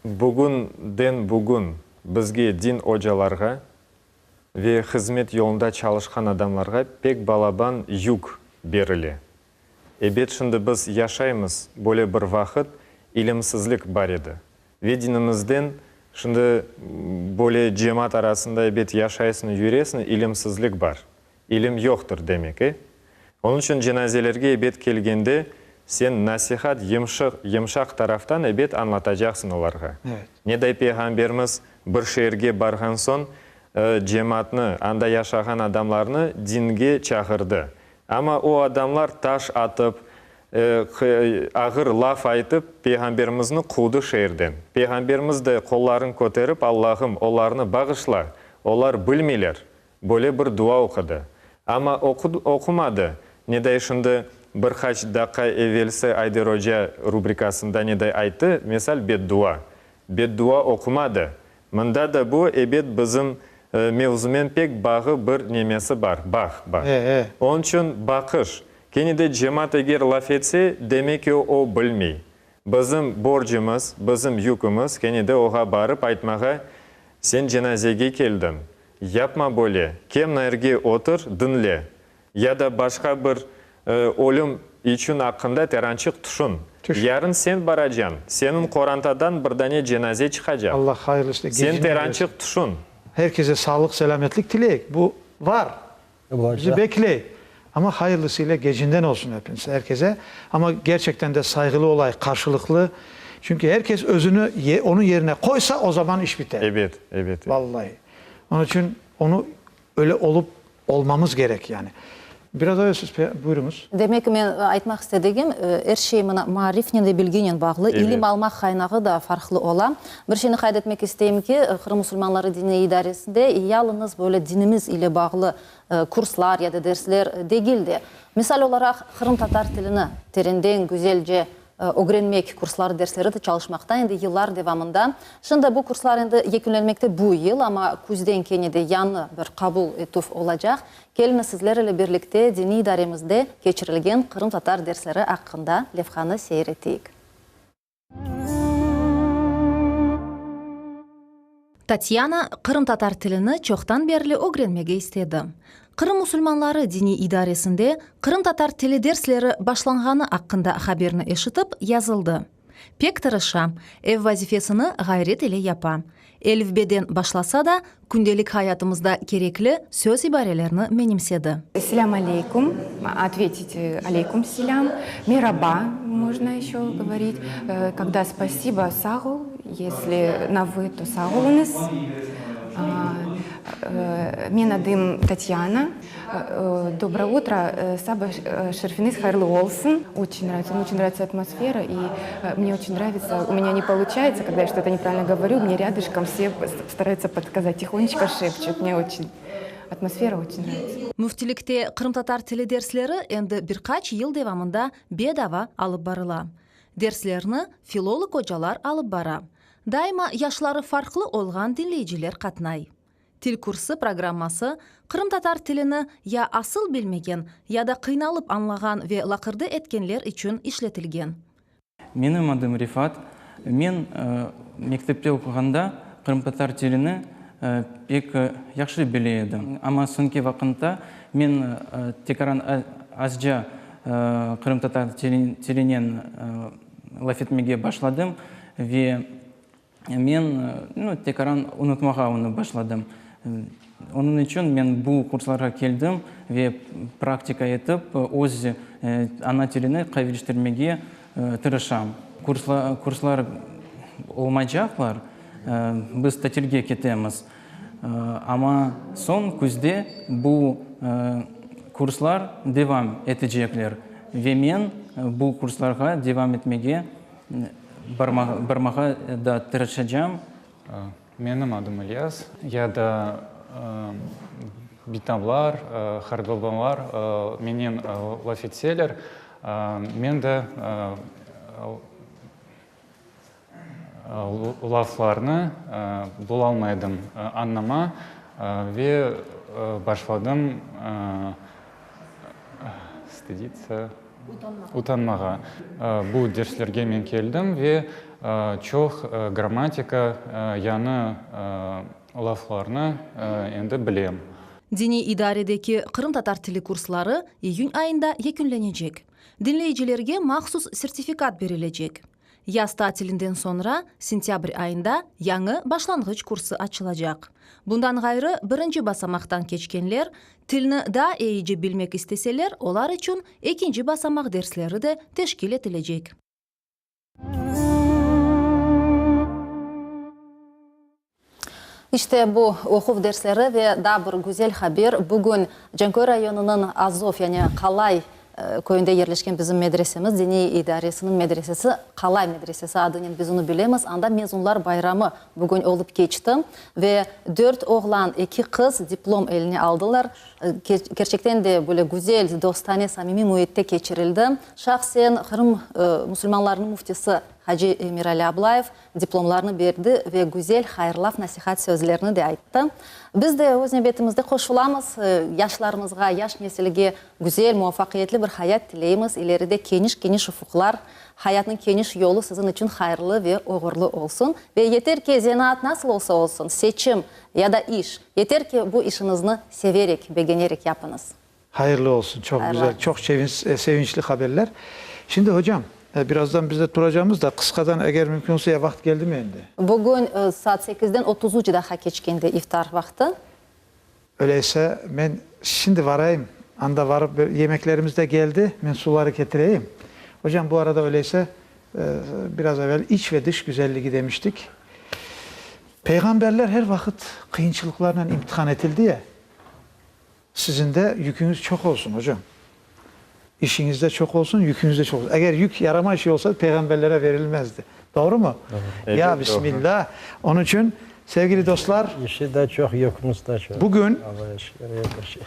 Bugünden bugün bizge din ocalarğa ve hızmet yolunda çalışqan adamlarğa pek balaban yük berile. Ebet, şimdi biz yaşaymız böyle bir vaqıt, ilimsizlik bar edi. Ve dinimizden, şimdi böyle cemaat arasında ebet yaşaysıñ, yüresiñ, ilimsizlik bar. İlim yoqtır demek, e? Onıñ içün cenazelerge ebet kelgende, sen nasihat yımşıq, yımşaq taraftan ebet añlatacaqsıñ olarğa. Neday Peyğamberimiz bir şeerge barğan soñ, cemaatnı, anda yaşağan adamlarnı dinge çağırdı. Amma o adamlar taş atıp, ağır laf aytıp, Peyğamberimizni quvdı şeerden. Peyğamberimiz de qolların köterip, Allahım, olarnı bağışla, olar bilmeyler, Böyle bir dua oqudı. Amma oqumadı, neday şimdi bir qaç daqqa evelsi Ayder oca rubrikasında neday ayttı, mesal beddua. Beddua oqumadı. Mında da bu, ebet, bizim. mevzumen pek bağı bir nemesi bar, bağ bar. Onıñ içün baqış, kene de cemaat eger laf etse, demek ki, o bilmey. Bizim borcumız, bizim yükümiz kene de oğa barıp aytmağa, sen cenazege keldiñ, yapma böyle, kenarge otur, diñle. Ya da başqa bir ölüm içün aqqında terançıq tüşün. Yarın sen baracañ, seniñ qorantadan bir dane cenaze çıqacaq. Allah hayırlısı Sen terançıq tüşün. Herkese sağlıq, selâmetlik tileyik. Bu var, bizi bekley. Amma hayırlısı ile gecinden olsun hepiniz, herkese. Amma gerçekten de sayğılı olayıq, qarşılıqlı. Çünki her kes özüni onıñ yerine qoysa, o zaman iş biter. Ebet, ebet. Vallahi. Onıñ içün onı öyle olıp olmamız kerek yani. Biraz evel siz buyurıñız. Demek, men aytmaq istedigim, er şey mına maarifnen ve bilginen bağlı. İlim almaq qaynağı da farqlı ola. Bir şeyni qayd etmek isteyim ki, Qırım musulmanları diniy idaresinde yalıñız böyle dinimiz ile bağlı kurslar ya da dersler degil de, misal olaraq, qırımtatar tilini terenden, güzelce ögrenmek kursları, dersleri de çalışmaqta endi yıllar devamında. Şimdi bu kurslar endi yekünlenmekte bu yıl, amma küzden kene de yañı bir qabul etüv olacaq. Keliñiz sizler ile birlikte diniy idaremizde keçirilgen qırımtatar dersleri aqqında levhanı seyir eteyik. Tatyana qırımtatar tilini çoqtan berli ögrenmege istedi. Qırım musulmanları diniy idaresinde qırımtatar tili dersleri başlanğanı aqqında haberni eşitip, yazıldı. Pek tırışa, ev vazifesini ğayret ile yapa. Elifbeden başlasa da, kündelik hayatımızda kerekli söz-ibarelerni menimsedi. Selâm aleykum, otvetit aleykum selâm, meraba можно еще govorit, kogda spasibo, sağ ol, esli na vı, to sağ oluñız. Men adım Tatyana. Доброе утро, saba şerfiñiz hayırlı olsun. Очень нравится, мне очень нравится атмосфера, и мне очень нравится, у меня не получается, когда я что-то неправильно говорю, мне рядышком все стараются подсказать, тихонечко шепчут, мне очень, атмосфера очень нравится. Müftilikte qırımtatar tili dersleri endi bir qaç yıl devamında bedava alıp barıla. Derslerni filolog ocalar alıp bara. Daima yaşları farqlı olğan diñleyiciler qatnay. Til kursı programması qırımtatar tilini ya asıl bilmegen, ya da qıynalıp añlağan ve laqırdı etkenler içün işletilgen. Menim adım Refat. Men mektepte oquğanda qırımtatar tilini pek yahşı bile edim. Amma soñki vaqıtta men tekaran azca qırımtatar tilinen laf etmege başladım ve Men, nu, tekaran unutmağa onı başladım. Onıñ içün men bu kurslarğa keldim ve praktika etip, öz ana tilini qavileştirmege tırışam. Kurslar olmaycaqlar, biz tatilge ketemiz, amma soñ küzde bu kurslar devam etecekler ve men bu kurslarğa devam etmege Barmağa da tırışacam. Menim adım İlyas. Ya da bitamlar, qartbabamlar menen laf etseler, men de laflarnı bulalmaydım añlama ve başladım Stıditsa, utanmağa. Bu derslerge men keldim ve çoq grammatika, yañı laflarnı endi bilem. Diniy idaredeki qırımtatar tili kursları iyün ayında yekünlenecek. Diñleyicilerge mahsus sertifikat berilecek. Yaz tatilinden soñra, sentâbr ayında, yañı başlanğıç kursı açılacaq. Bundan ğayrı, birinci basamaqtan keçkenler, tilni daa eyice bilmek isteseler, olar içün ekinci basamaq dersleri de teşkil etilecek. İşte bu oquv dersleri ve daa bir güzel haber, bugün Canköy rayonınıñ Azov, yani Qalay köyünde yerleşken bizim medresemiz, diniy idaresiniñ medresesi, Qalay medresesi adınen biz onı bilemiz, anda mezunlar bayramı bugün olıp keçti ve dört oğlan, eki qız diplom eline aldılar. Kerçekten de böyle güzel, dostane, samimiy müitte keçirildi. Şahsen Qırım musulmanlarınıñ müftisi. Hacı Emirali Ablayev diplomlarnı berdi ve güzel hayırlav nasihat sözlerini de ayttı. Biz de öz nevbetimizde qoşulamız, yaşlarımızğa, yaş nesilge güzel, muvafaqiyetli bir hayat tileymiz, ileride keniş-keniş ufuqlar, hayatnıñ keniş yolu siziñ içün hayırlı ve oğurlı olsun. Ve yeter ki, zenaat nasıl olsa olsun, seçim ya da iş, yeter ki, bu işiñizni severek, begenerek yapıñız. Hayırlı olsun, çoq güzel, çoq sevinçli haberler. Şimdi, hocam, birazdan biz de turacamız da, qısqadan, eger mümkün olsa, ya vaqıt keldimi endi? Bugün saat sekizden 33 daqqa keçkende iftar vaqtı. Öyleyse, men şimdi varayım, anda varıp, yemeklerimiz de keldi, men suları ketireyim. Hocam, bu arada öyleyse, biraz evel iç ve dış güzelligi demiştik. Peyğamberler her vaqıt qıyınçılıqlarnen imtihan etildi ya. Siziñ de yüküñiz çoq olsun, ocam. İşiñiz de çoq olsun, yüküñiz de çoq olsun. Eger yük yaramay şey olsa, peyğamberlere verilmezdi. Doğrumı? Doğru. Ya, bismillah. Onıñ içün, sevgili dostlar. İşi de çoq, yükümiz de çoq. Bugün, Allağa şükür, er bir şey.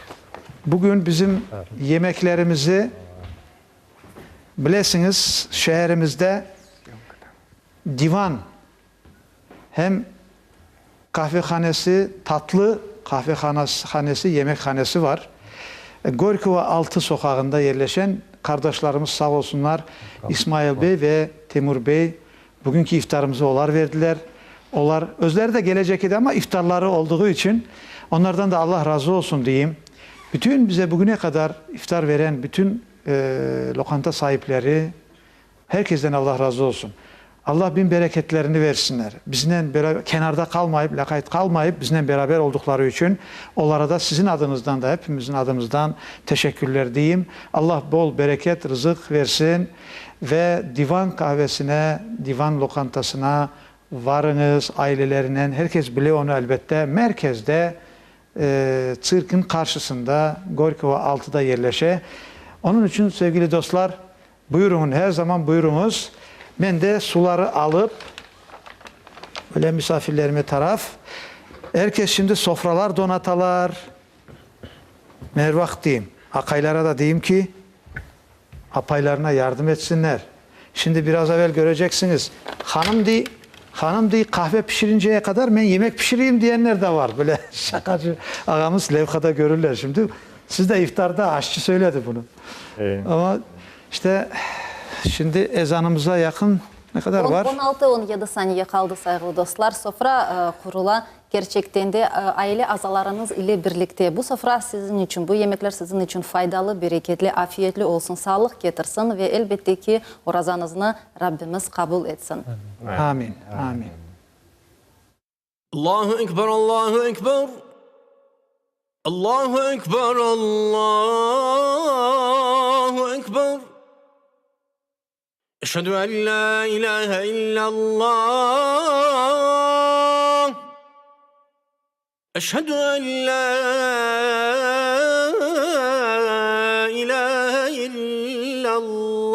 Bugün bizim yemeklerimizi, bilesiñiz, şeerimizde divan Hem qahvehanesi, tatlı qahvehanesi, yemekhanesi var. Gorkogo 6 soqağında yerleşen qardaşlarımız sağ olsunlar, İsmail bey ve Temur bey, bugünki iftarımızı olar verdiler. Olar özleri de gelecek edi, amma iftarları olduğı içün, onlardan da Allah razı olsun deyim. Bütün bize bugüne qadar iftar veren bütün loqanta saipleri, Herkesten Allah razı olsun. Allah bin bereketlerini versinler. Biznen beraber, kenarda qalmayıp, lâqayt qalmayıp, biznen beraber olduqları içün olara da sizin adınızdan da, hepimizin adımızdan teşekkürler deyim. Allah bol bereket, rızıq versin ve Divan qahvesine, Divan loqantasına varıñız ailelerinen, herkes bile onı elbette, merkezde, tsirkin qarşısında, Gorkogo 6da yerleşe. Onıñ içün, sevgili dostlar, Buyurıñ, her zaman buyurıñız. Men de suları alıp, böyle misafirlerime taraf. Er kes şimdi sofralar donatalar. Men er vaqıt deyim, aqaylara da deyim ki, apaylarına yardım etsinler. Şimdi biraz evel göreceksiñiz, hanım dey, hanım dey, qahve pişirinceye qadar men yemek pişireyim diyenler de var. Böyle şaqacı ağamız levhada görürler şimdi. Siz de iftarda aşçı söyledi bunı. Amma işte şimdi ezanımıza yaqın ne qadar var? On altı, on yedi saniye qaldı, sayğılı dostlar. Sofra qurula. Kerçekten de, aile azalarıñız ile birlikte. Bu sofra siziñ içün, bu yemekler siziñ içün faydalı, bereketli, afiyetli olsun, sağlıq ketirsin ve elbette ki, orazañıznı Rabbimiz qabul etsin. Amin, amin. Allahu Ekber, Allahu Ekber, Allahu Ekber, Allahu Ekber. Eşhedü en la ilahe illallah. Eşhedü en la ilahe illallah.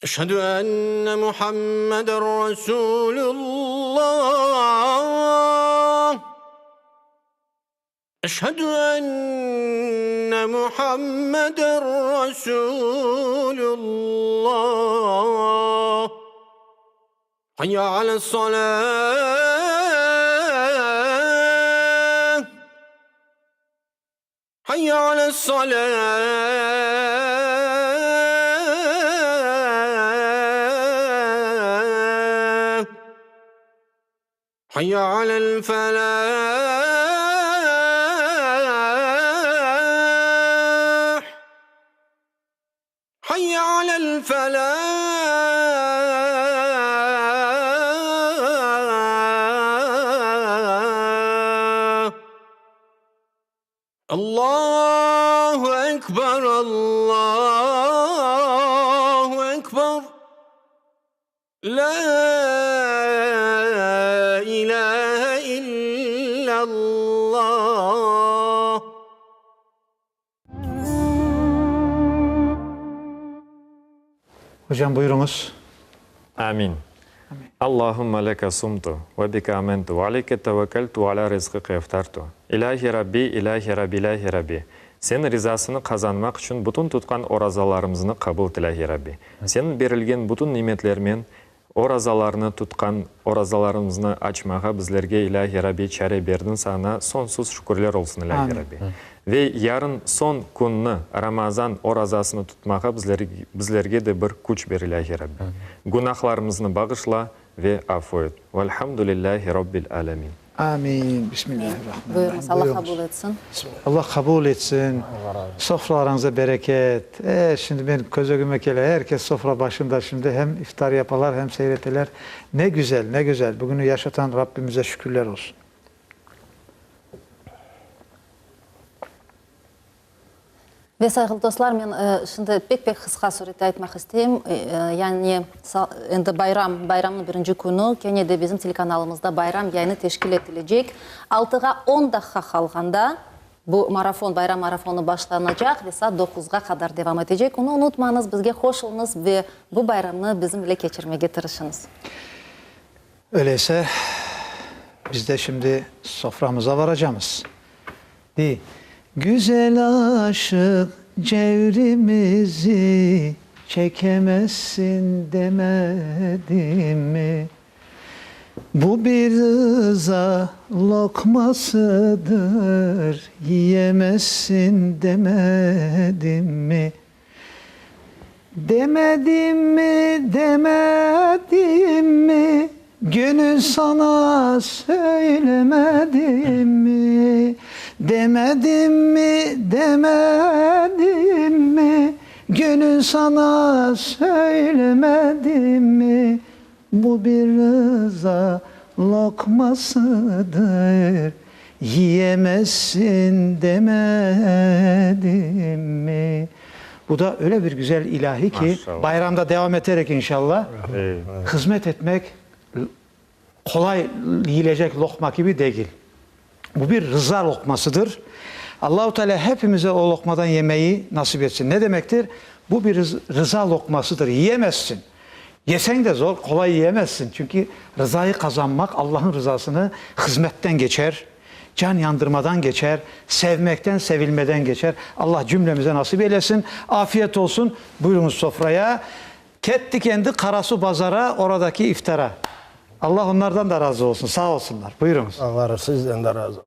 Eşhedü enne Muhammeden Resulullah. Eşhedü enne Muhammeden Resulullah. Hayya ales-salah. Hayya ales-salah. Hayya alel-felah. Hayya alel-felah. Allahu Ekber, Allahu Ekber. Lâ ilâhe illallah. Hocam, buyurıñız. Amin. Allahümme leke sumtu, ve bike amentu, ve aleyke tevekkeltu, ve alâ rizqike eftartu. İlâhi Rabbi, İlâhi Rabbi, İlâhi Rabbi. Seniñ rizasını qazanmaq içün bütün tutqan orazalarımıznı qabul et, İlâhiy Rabbi. Seniñ berilgen bütün nimetlermen orazalarnı tutqan orazalarımıznı açmağa bizlerge, İlâhiy Rabbi, çare berdiñ, Saña soñsuz şükürler olsun, İlâhiy Rabbi. Ve yarın soñ künni Ramazan orazasını tutmağa bizlerge de bir küç ber, İlâhiy Rabbi. Günahlarımıznı bağışla ve afu et. Velhamdülillâhi Rabbil âlemin. Amin. Bismillahirrahmanirrahim. Buyurıñız, Alla qabul etsin. Alla qabul etsin. Sofralarıñıza bereket. E, şimdi men köz ögüme kele, er kes sofra başında şimdi hem iftar yapalar, hem seyreteler. Ne güzel, ne güzel. Bugünü yaşatan Rabbimize şükürler olsun. Ve, sayğılı dostlar, men şimdi pek-pek qısqa surette aytmaq isteyim. Yani, endi bayram, bayramnıñ birinci künü kene de bizim telekanalımızda bayram yayını teşkil etilecek. Altığa on daqqa qalğanda bu marafon, bayram marafonı başlanacaq ve saat doquzğa qadar devam etecek. Onı unutmañız, bizge qoşulıñız ve bu bayramnı bizim ile keçirmege tırışıñız. Öyleyse, biz de şimdi soframıza varacamız. Di, Güzel aşıq cevrimizi çekemezsin demedim mi? Bu bir rıza lokmasıdır, yiyemezsin demedim mi? Demedim mi, demedim mi, Gönül sana söylemedim mi? Demedim mi, demedim mi, Gönül sana söylemedim mi? Bu bir rıza lokmasıdır, Yiyemezsin demedim mi? Bu da öyle bir güzel ilahi ki, Maşallah. bayramda devam eterek inşallah, hızmet etmek qolay yiyilecek loqma kibi degil. Bu bir rıza loqmasıdır. Allahu Teala hepimize o loqmadan yemeyi nasip etsin. Ne demektir? Bu bir rıza loqmasıdır. Yiyemezsin. Yeseñ de zor, qolay yiyemezsin. Çünki rızayı qazanmaq, Allah'ın rızasını hızmetten geçer, can yandırmadan geçer, sevmekten, sevilmeden geçer. Allah cümlemize nasip eylesin. Afiyet olsun. Buyurıñız sofraya. Kettik endi Qarasuvbazara, oradaki iftara. Allah onlardan da razı olsun, sağ olsunlar. Buyurıñız. Allah sizden de razı.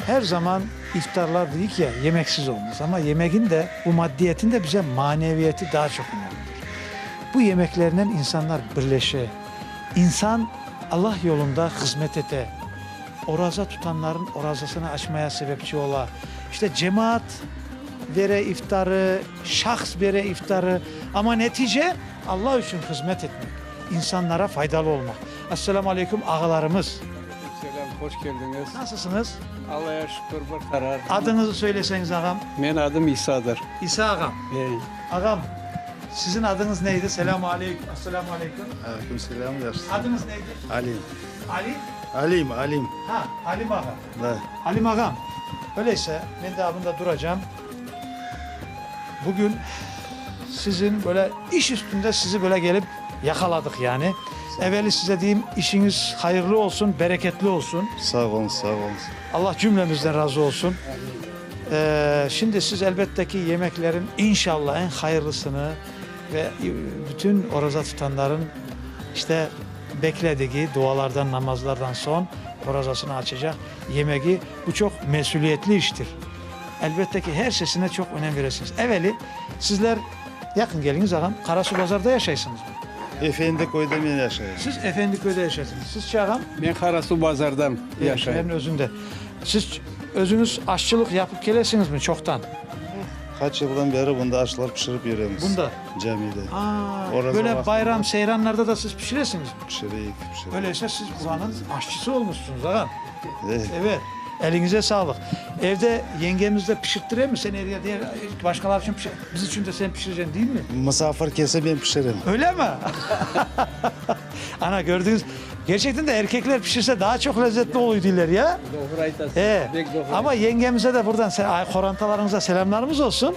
Her zaman iftarlar dedik ya, yemeksiz olmaz. Amma yemegin de, bu maddiyetin de bize maneviyeti daha çoq önemlidir. Bu yemeklernen insanlar birleşe. İnsan Allah yolunda hızmet ete, oraza tutanların orazasını açmaya sebepçi ola. İşte cemaat bere iftarı, şahs bere iftarı, amma netice, Allah içün hızmet etmek, insanlara faydalı olmaq. Esselamu aleyküm, ağalarımız! Aleyküm selâm, hoş keldiñiz! Nasılsıñız? Allaya şükür, bir qarar. Adıñızı söyleseñiz, ağam? Menim adım İsadır. İsa ağam. Ağam, siziñ adıñız neydi? Selâmu aleyküm. Asselâmu aleyküm. Aleyküm selâm, yaşısıñ. Adıñız neydi? Alim. Ali? Alim, Alim. Ha, Alim ağa. Da. Alim ağam, öyleyse, men daa bunda duracam. Bugün siziñ böyle iş üstünde sizi böyle kelip yaqaladıq yani. Eveli size deyim, işiñiz hayırlı olsun, bereketli olsun. Sağ oluñ, sağ oluñ. Allah cümlemizden razı olsun. Şimdi siz elbette ki yemeklerin inşallah eñ hayırlısını ve bütün oraza tutanların işte bekledigi dualardan, namazlardan soñ orazasını açacaq yemegi, bu çoq mesüliyetli iştir. Elbette ki her sesine çoq önem veresiñiz. Eveli sizler, yaqın keliñiz ağam, Qarasuvbazarda yaşaysıñızmı? Efendiköyde men yaşayım. Siz Efendiköyde yaşaysıñız. Sizçi ağam? Men Qarasuvbazarda yaşayım. Şeerniñ özünde. Siz özüñiz aşçılıq yapıp kelesiñizmi çoqtan? Qaç yıldan beri bunda aşlar pişirip yüremiz. Bunda? Camide. A, Oraza böyle vaqtında. bayram, seyranlarda da siz pişiresiñizmi? Pişireyik, pişireyik. Öyleyse siz buranıñ aşçısı olmuşsıñız, ağam. Evet. Evet. Eliñize sağlıq. Evde yengemiz de pişirttiremi? Sen er diğer başqalar içün pişir, biz içün de sen pişireceksin, değil mi? Musafir kelse men pişirem. Öyle mi? Ana, kördüñiz. Gerçekten de erkekler pişirse daa çoq lezzetli oluy deyler, ya? Doğru aytasıñ, E, bek doğru amma yengemize de buradan, qorantalarıñıza selâmlarımız olsun.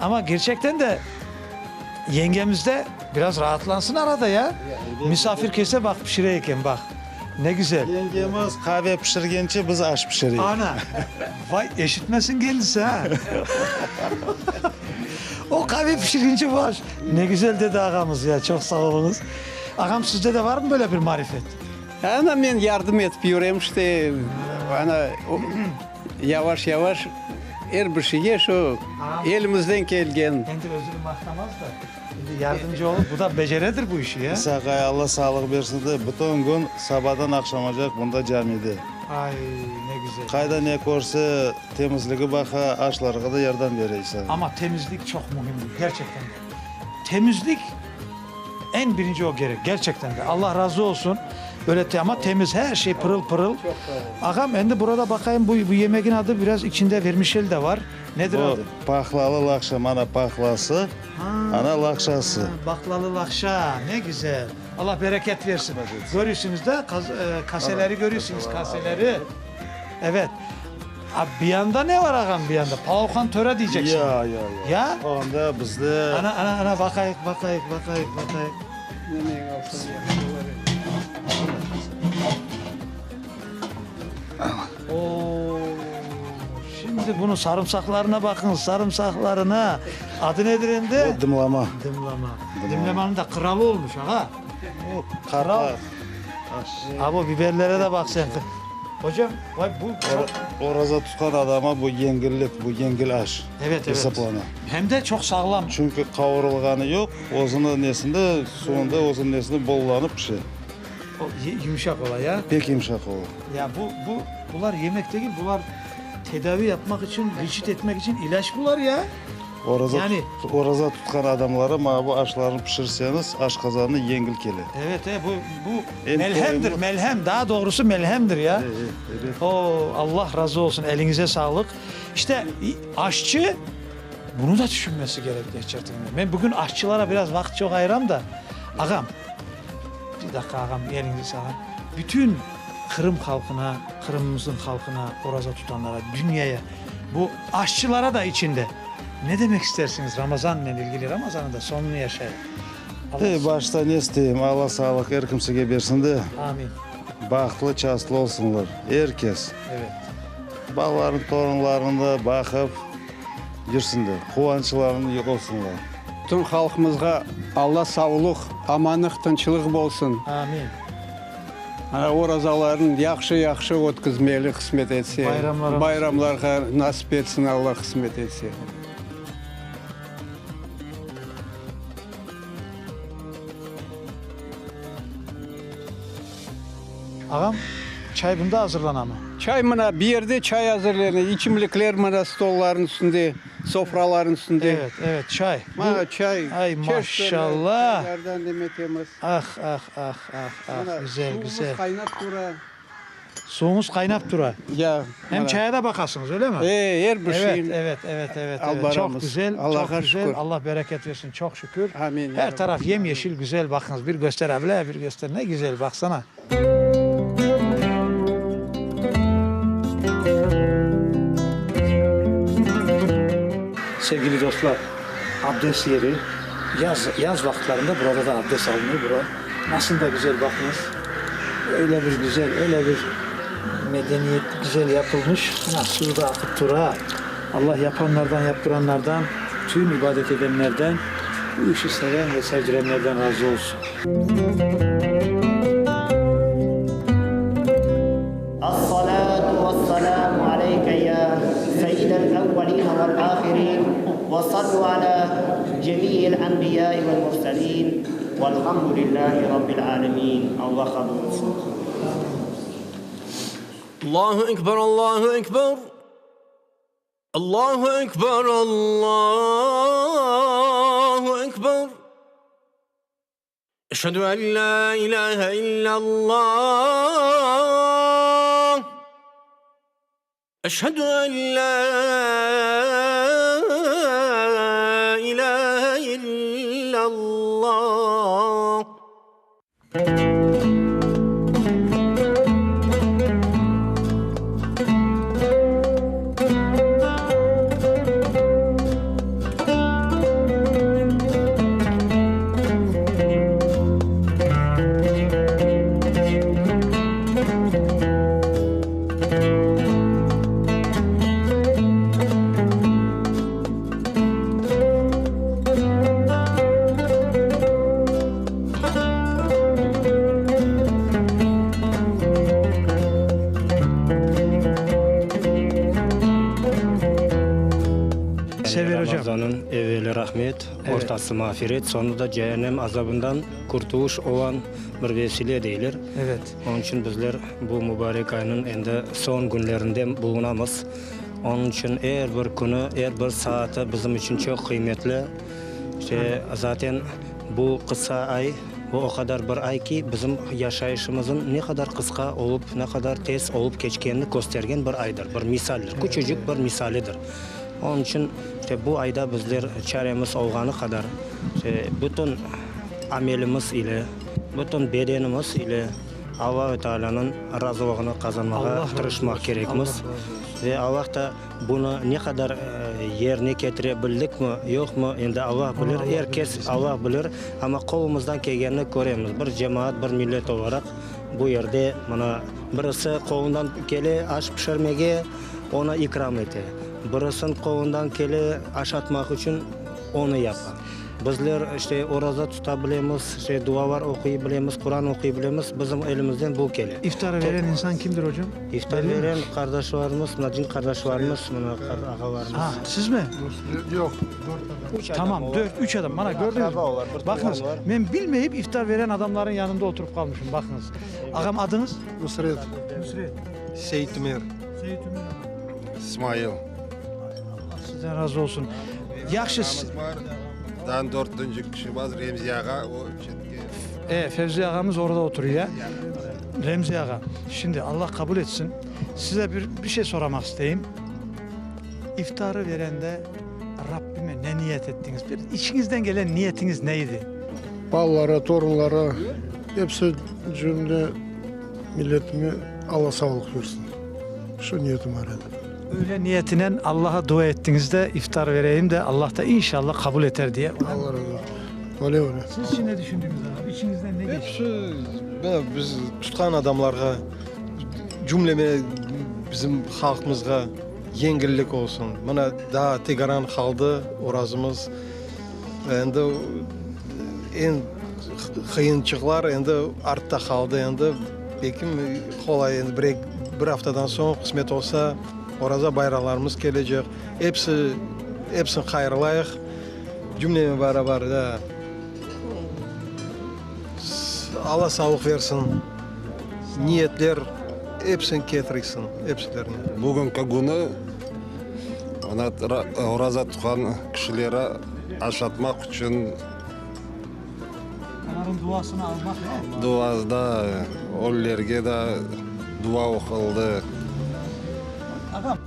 Amma kerçekten de yengemiz de biraz raatlansın arada ya. Misafir kelse baq pişire eken, baq. Ne güzel. Yengemiz qave pişirgence biz aş pişireyik. Ana, vay eşitmesin kendisi ha. O qave pişirgence bu aş. Ne güzel dedi ağamız ya, çoq sağ oluñız. Ağam sizde de varmı böyle bir marifet? Ana men yardım etip yürem işte, ana yavaş-yavaş er bir şeyge şu elimizden kelgen. Endi özüni maqtamaz da, endi yardımcı olıp, bu da beceredir bu işi ya. İsa aqay, Alla sağlıq bersin de, bütün kün sabadan aqşamacaq bunda camide. Ay, ne güzel. Qayda ne körse, temizligi baqa, aşlarğa da yardım bere İsa aqay. Amma temizlik çoq mühimdir, gerçekten de. Temizlik. Eñ birinci o kerek, gerçekten de. Allah razı olsun, böyle ama temiz, her şey pırıl pırıl. Ağam, endi burada baqayım, bu bu yemegin adı biraz içinde vermişel de var. Nedir Bu adı? paqlalı laqşa, mana paqlası, ana laqşası. Baqlalı laqşa, ne güzel. Allah bereket versin. Körüsiñiz de, kaseleri körüsiñiz, kaseleri. Evet. A, bir yanda ne var ağam, bir yanda? Palavhan töre diyceksiñ. Ya, ya, ya. Ya? Onda bizde. Ana, ana, ana, baqayıq, baqayıq, baqayıq, baqayıq. Nemeñ alsañ yahşı olar edi. O, şimdi bunıñ sarımsaqlarına baqıñız, sarımsaqlarına. Adı nedir endi? Bu dımlama. Dımlama. Dımlamanıñ da qıralı olmuş, ağa. O, qara. A, bu biberlere de baq sen. Hocam, vay bu çoq. Oraza tutqan adama bu yengillik, bu yengil aş Evet, evet. esaplana. Hem de çoq sağlam. Çünki qavurılğanı yoq, özüniñ nesinde, suvunda, özüniñ nesinde bollanıp pişe. O, yumşaq ola, ya? Pek yumşaq ola. Ya bu, bu, bular yemek degil, bular tedavi yapmaq içün, reçit etmek içün ilâc bular, ya. Oraza, Yani- oraza tutqan adamlara mana bu aşlarnı pişirseñiz, aşqazanı yengil kele. Evet, e, bu, bu Em melhemdir, toyumlı. melhem, daa doğrusı melhemdir ya. E, e, ebet. O, Allah razı olsun, eliñize sağlıq. İşte, aşçı bunı da tüşünmesi kerek gerçekten de. Men bugün aşçılara biraz vaqıt çoq ayıram da, ağam, bir daqqa ağam, eliñize sağlıq, bütün Qırım halqına, Qırımımıznıñ halqına, oraza tutanlara, dünyaya, Bu aşçılara da içinde. Ne demek istersiñiz Ramazannen ilgili? Ramazannıñ da soñunı yaşayıq. Allah. Ey, başta ne isteyim, Alla sağlıq er kimsege bersin de. Amin. Bahtlı, çastlı olsunlar, er kes. Evet. Balaların, torunlarını da baqıp yürsünler, quvançlarını olsunlar. Bütün halqımızğa Alla savluq, amanlıq, tınçlıq bolsun. Amin. Ana orazaların yahşı-yahşı ötkizmeli qısmet etse. Bayramlara Bayramlarğa nasip etsin Alla qısmet etse. Ağam, çay bunda azırlanamı? Çay mına, bir yerde çay azırlana, içimlikler mına stolların üstünde. Sofraların üstünde. Evet, evet, çay. Mana çay. Ay, maşallah. Çaylardan demetemiz. Ah, ah, ah, ah, ah, güzel, güzel. Suvumuz qaynap tura. Suvumuz qaynap tura. Ya. Hem çaya da baqasıñız, öyle mi? E, er bir Evet, şeyin evet, evet, evet, alıp evet. Çoq baramız. güzel, çoq Allahqa güzel. şükür. Allah bereket versin, çoq şükür. Amin, ya Her Rabbi. taraf yem-yeşil, güzel, baqıñız. Bir göster, abla, bir göster. Ne güzel, baqsana. Sevgili dostlar, abdest yeri, yaz, yaz vaqıtlarında burada da abdest alınır, bura nasıl da güzel, baqıñız, öyle bir güzel, öyle bir medeniyet, güzel yapılmış, mına suv da aqıp tura, Allah yapanlardan, yaptıranlardan, tüm ibadet edenlerden, bu işi seven ve sevdirenlerden razı olsun. As-salâtu vas-salâmu aleyke ya seyyidel evvelîne vel-âhirîn ve sallu alâ cemî'il enbiyâi vel-murselîn velhamdülillâhi rabbil âlemîn. Allah qabul etsin. Allahu ekber, Allahu ekber. Allahu ekber, Allahu ekber. Eşhedü en la ilahe illallah. Eşhedü en la ilahe illallah. Server hocam. Ramazanıñ evveli rahmet, ortası mağfiret, soñu da cehennem azabından qurtuluş olan bir vesile deyler. Evet. Onıñ içün bizler bu mübarek aynıñ endi soñ künlerinde bulunamız. Onıñ içün er bir künü, er bir saatı bizim içün çoq qıymetli. İşte, zaten bu qısa ay, bu o qadar bir ay ki, bizim yaşayışımızın ne qadar qısqa olıp, ne qadar tez olıp keçkenini köstergen bir aydır, bir misaldir, küçücik bir misalidir. Onıñ içün, işte, bu ayda bizler çaremiz olğanı qadar, işte, bütün amelimiz ile, bütün bedenimiz ile Allahu Taalânıñ razılığını qazanmağa tırışmaq kerekmiz. Ve Allah da Bunı ne qadar yerine ketire bildikmi, yoqmı, endi Allah bilir, er kes Allah bilir, amma qolumızdan kelgenini köremiz, bir cemaat, bir millet olaraq bu yerde mına birisi qolundan kele aş pişirmege, onı ikram ete, birisiniñ qolundan kele aşatmaq içün, onı yapa. Bizler, işte, oraza tuta bilemiz, işte, dualar oquy bilemiz, Quran oquy bilemiz, bizim elimizden bu kele. İftar veren insan kimdir, ocam? İftar veren qardaşlarımız, mına din qardaşlarımız, mına ağalarımız. A, sizmi? Yoq, dört adam. Üç adam Tamam, olar. dört, üç adam. Mana, Bir gördüñizmi? aqraba olar, bir tuvğan Baqıñız, olar. men bilmeyip iftar veren adamların yanında oturıp qalmışım, baqıñız. Ağam, adıñız? Nusret. Nusret. Seyit Ümer. Seyit Ümer ağam. İsmail. Allah sizden razı olsun. Yahşı. Daa dörtünci kişi bar, Remzi ağa, o çetke. E, Fevzi ağamız orada oturuyor. Remzi ağa, şimdi Allah qabul etsin, size bir, bir şey soramaq isteyim. İftarı verende Rabbime ne niyet ettiñiz? Bir içiñizden gelen niyetiñiz ne edi? Balalara, torunlara, episi cümle milletime Alla sağlıq bersin. Şu niyetim bar edi. Öyle niyetinen Allağa dua ettiñiz de, iftar vereyim de, Allah da inşallah qabul eter diye. Allah razı olsun. Öyle, öyle. Siz şi ne düşündüñiz, ağa? İçiñizden ne keçti? Episi, mına, biz tutqan adamlarğa, cümleme bizim halqımızğa yengillik olsun. Mına, daa tegaran qaldı orazımız. Endi eñ qıyınçıqlar endi artta qaldı. Endi belki qolay endi bir bir aftadan soñ qısmet olsa Oraza bayramlarımız kelecek. Episi, episini hayırlayıq. Cümlenen beraber da Alla sağlıq versin, niyetler episini ketirsin, episilerine. Bugünki künü mına oraza tutqan kişileri aşatmaq içün. Olarnıñ duasını almaq, e? Duası da, ölülerge de dua oquldı. Ağam,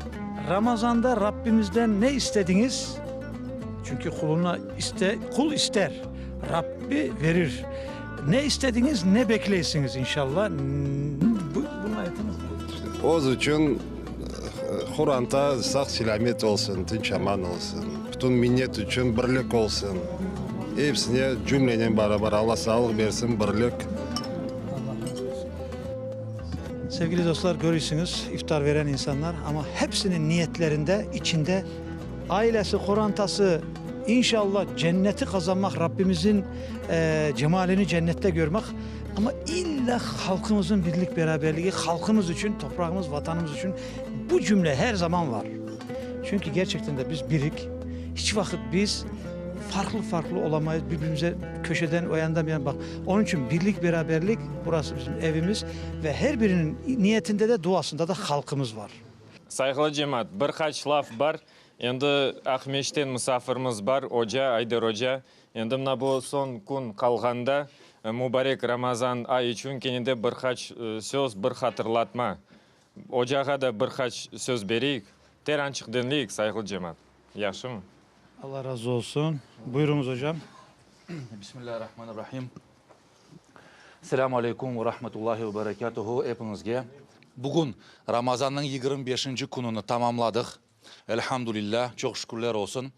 Ramazanda Rabbimizden ne istediñiz? Çünki quluna iste, qul ister, Rabbi verir. Ne istediñiz, ne bekleysiñiz, inşallah? Bunı aytıñız da. Öz içün qoranta sağ-selâmet olsun, tınç-aman olsun. Bütün millet içün birlik olsun. Episine cümlenen barabar Alla sağlıq bersin, birlik. Allah razı olsun. Sevgili dostlar, körüysiñiz, iftar veren insanlar, amma hepsiniñ niyetlerinde, içinde ailesi, qorantası, inşallah, cenneti qazanmaq, Rabbimizniñ cemalini cennette körmek, amma illa halqımıznıñ birlik-beraberligi, halqımız içün, toprağımız, Vatanımız içün bu cümle her zaman var. Çünki gerçekten de biz birik, hiç vaqıt biz farqlı-farqlı olamayız, bir-birimize köşeden, o yandan, bu yandan baq. Onıñ içün birlik-beraberlik, burası bizim evimiz ve her biriniñ niyetinde de, duasında da halqımız var. Sayğılı cemaat, bir qaç laf bar. Endi Aqmeçten musafirimiz bar, oca, Ayder oca. Endi mına bu soñ kün qalğanda, mubarek Ramazan ay içün kene de bir qaç söz, bir hatırlatma. Ocağa da bir qaç söz bereyik. Terançıq diñleyik, sayğılı cemaat. Yahşımı? Allah razı olsun. Buyurıñız, ocam. Bismillahirrahmanirrahim. Selâmu aleykum ve rahmetullahi ve berekâtuhu epiñizge. Bugün Ramazannıñ 25-nci kününi tamamladıq. Elhamdülillâh, çoq şükürler olsun.